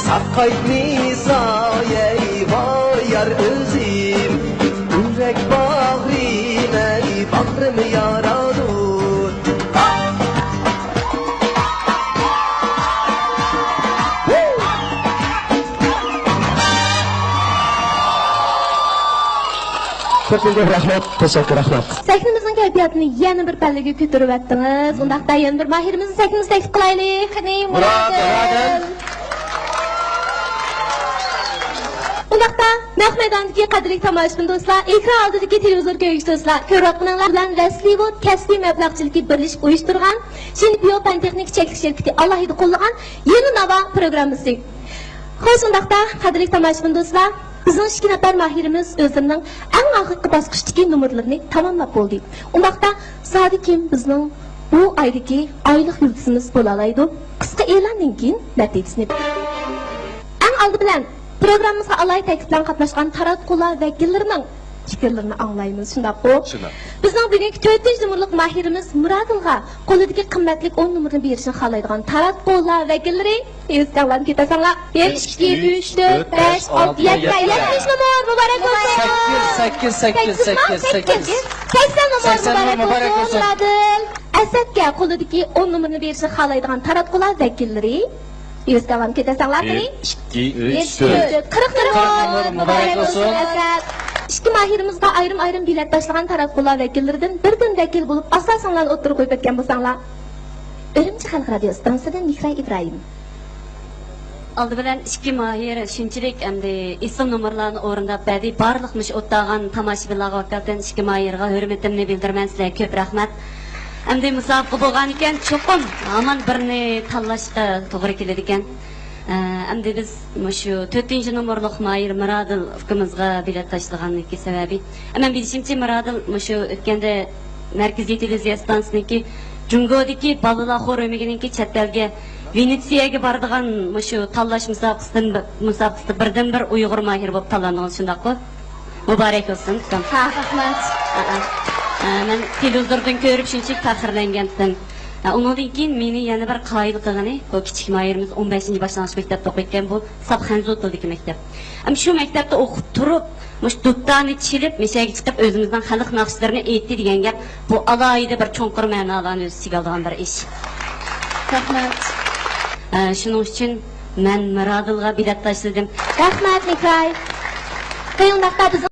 ساقايتمىسا، ئەي، ۋاي يار ئۆزۈم. يۈرەك باغرىم، ئەي، باغرىم يارادۇر. كۆپتىن كۆپ رەھمەت، تەشەككۈر، رەھمەت. سەھنىمىزنىڭ كەيپىياتىنى يەنە بىر پەللىگە كۆتۈرۈۋەتتىڭىز. ئۇنداقتا يەنە بىر ماھىرىمىزنى سەھنىمىزگە تەكلىپ قىلايلى. قېنى، مۇرادىل. مۇرادىل. ئۇنداقتا نەق مەيداندىكى قەدىرلىك تاماشىبىن دوستلار، ئېكران ئالدىدىكى تېلېۋىزور كۆرگۈچى دوستلار، كۆرۈۋاتقىنىڭلار بىلەن ۋەسلىۋۇد كەسپىي مەبلەغچىلىكى بىرلىشىپ ئۇيۇشتۇرغان شىنپيو پەن تېخنىكا چەكلىك شىركىتى ئالاھىدە قوللىغان يېڭى ناۋا پروگراممىسى. خوش، ئۇنداقتا قەدىرلىك تاماشىبىن دوستلار، بىزنىڭ ئىككى نەپەر ماھىرىمىز ئۆزلىرىنىڭ ئەڭ ئاخىرقى باسقۇچتىكى نومۇرلىرىنى تاماملاپ بولدى. ئۇنداقتا زادى كىم بىزنىڭ بۇ ئايدىكى ئايلىق يۇلتۇزىمىز بولالايدۇ؟ قىسقا ئېلاندىن كېيىن نەتىجىسىنى. ئەڭ ئالدى بىلەن پروگراممىمىزغا ئالاھىدە تەكلىپ بىلەن قاتناشقان تاراتقۇلار ۋەكىللىرىنىڭ پىكىرلىرىنى ئاڭلايمىز، شۇنداققۇ؟ شۇنداق. بىزنىڭ بۈگۈنكى تۆتىنچى نومۇرلۇق ماھىرىمىز مۇرادىلغا قولىدىكى قىممەتلىك ئون نومۇرنى بېرىشنى خالايدىغان تاراتقۇلار ۋەكىللىرى، ئېلىشقانلارنى كۆتەرسەڭلار. بىر، ئىككى، ئۈچ، تۆت، بەش، ئالتە، يەتتە، يەتمىش نومۇر مۇبارەك بولسۇن! سەككىز، سەككىز، سەككىز، سەككىز. سەكسەن نومۇر مۇبارەك بولسۇن، مۇرادىل. ئەسەتكە قولىدىكى ئون نومۇرنى بېرىشنى خالايدىغان تاراتقۇلار ۋەكىللىرى. ئېلىشقانلارنى كۆتەرسەڭلار، قېنى. بىر، ئىككى، ئۈچ، تۆت. قىرىق نومۇر مۇبارەك بولسۇن، ئەسەت. ئىككى ماھىرىمىزغا ئايرىم-ئايرىم بېلەت تاشلىغان تاراتقۇلار ۋەكىللىرىدىن بىردىن ۋەكىل بولۇپ ئاساسىڭلارنى ئوتتۇرىغا قويۇپ ئۆتكەن بولساڭلار. ئۈرۈمچى خەلق رادىيو ئىستانسىسىدىن مېھراي ئىبراھىم. ئالدى بىلەن ئىككى ماھىر شۇنچىلىك ئەمدى ئېسىل نومۇرلارنى ئورۇنداپ بەردى. بارلىق مۇشۇ ئوتتاغان تاماشىبىنلارغا ۋاكالىتەن ئىككى ماھىرغا ھۆرمىتىمنى بىلدۈرىمەن. سىلەرگە كۆپ رەھمەت. ئەمدى مۇسابىقە بولغانىكەن، چوقۇم ھامان بىرنى تاللاشقا توغرا كېلىدىكەن. ئە، ئەمدى بىز مۇشۇ تۆتىنچى نومۇرلۇق ماھىر مىرادىل ئۇكىمىزغا بېلەت تاشلىغانلىكى سەۋەبى، مەن بىلىشىمچە، مىرادىل مۇشۇ ئۆتكەندە مەركىزىي تېلېۋىزىيە ئىستانسىسىنىڭكى جۇڭگودىكى بالىلار خورۇمىنىڭكى چەت ئەلگە، ۋېنېتسىيەگە بارىدىغان مۇشۇ تاللاش مۇسابىقىسىدىن، مۇسابىقىسىدا بىردىنبىر ئۇيغۇر ماھىرى بولۇپ تاللاندىڭىز، شۇنداققۇ؟ مۇبارەك بولسۇن، ئۇكام. ھە، رەھمەت. ھە، ھە. ئە، مەن تېلېۋىزوردىن كۆرۈپ شۇنچىلىك پەخىرلەنگەنتىم. ئە، ئۇنىڭدىن كېيىن مېنى يەنە بىر قايىل قىلغىنى، بۇ كىچىك ماھىرىمىز ئون بەشىنچى باشلانغۇچ مەكتەپتە ئوقۇيدىكەن، بۇ ساپ خەنزۇ تىلىدىكى مەكتەپ. ئەمما شۇ مەكتەپتە ئوقۇپ تۇرۇپ، مۇشۇ دۇتارنى چېلىپ، مەشەگە چىقىپ، ئۆزىمىزنىڭ خەلق ناخشىلىرىنى ئېيتتى دېگەن گەپ، بۇ ئالاھىدە بىر چوڭقۇر مەنالارنى ئۆز ئىچىگە ئالىدىغان بىر ئىش. رەھمەت. ئە، شۇنىڭ ئۈچۈن مەن مىرادىلغا بېلەت تاشلىدىم. رەھمەت، مېھراي. قېنى ئۇنداقتا بىزنىڭ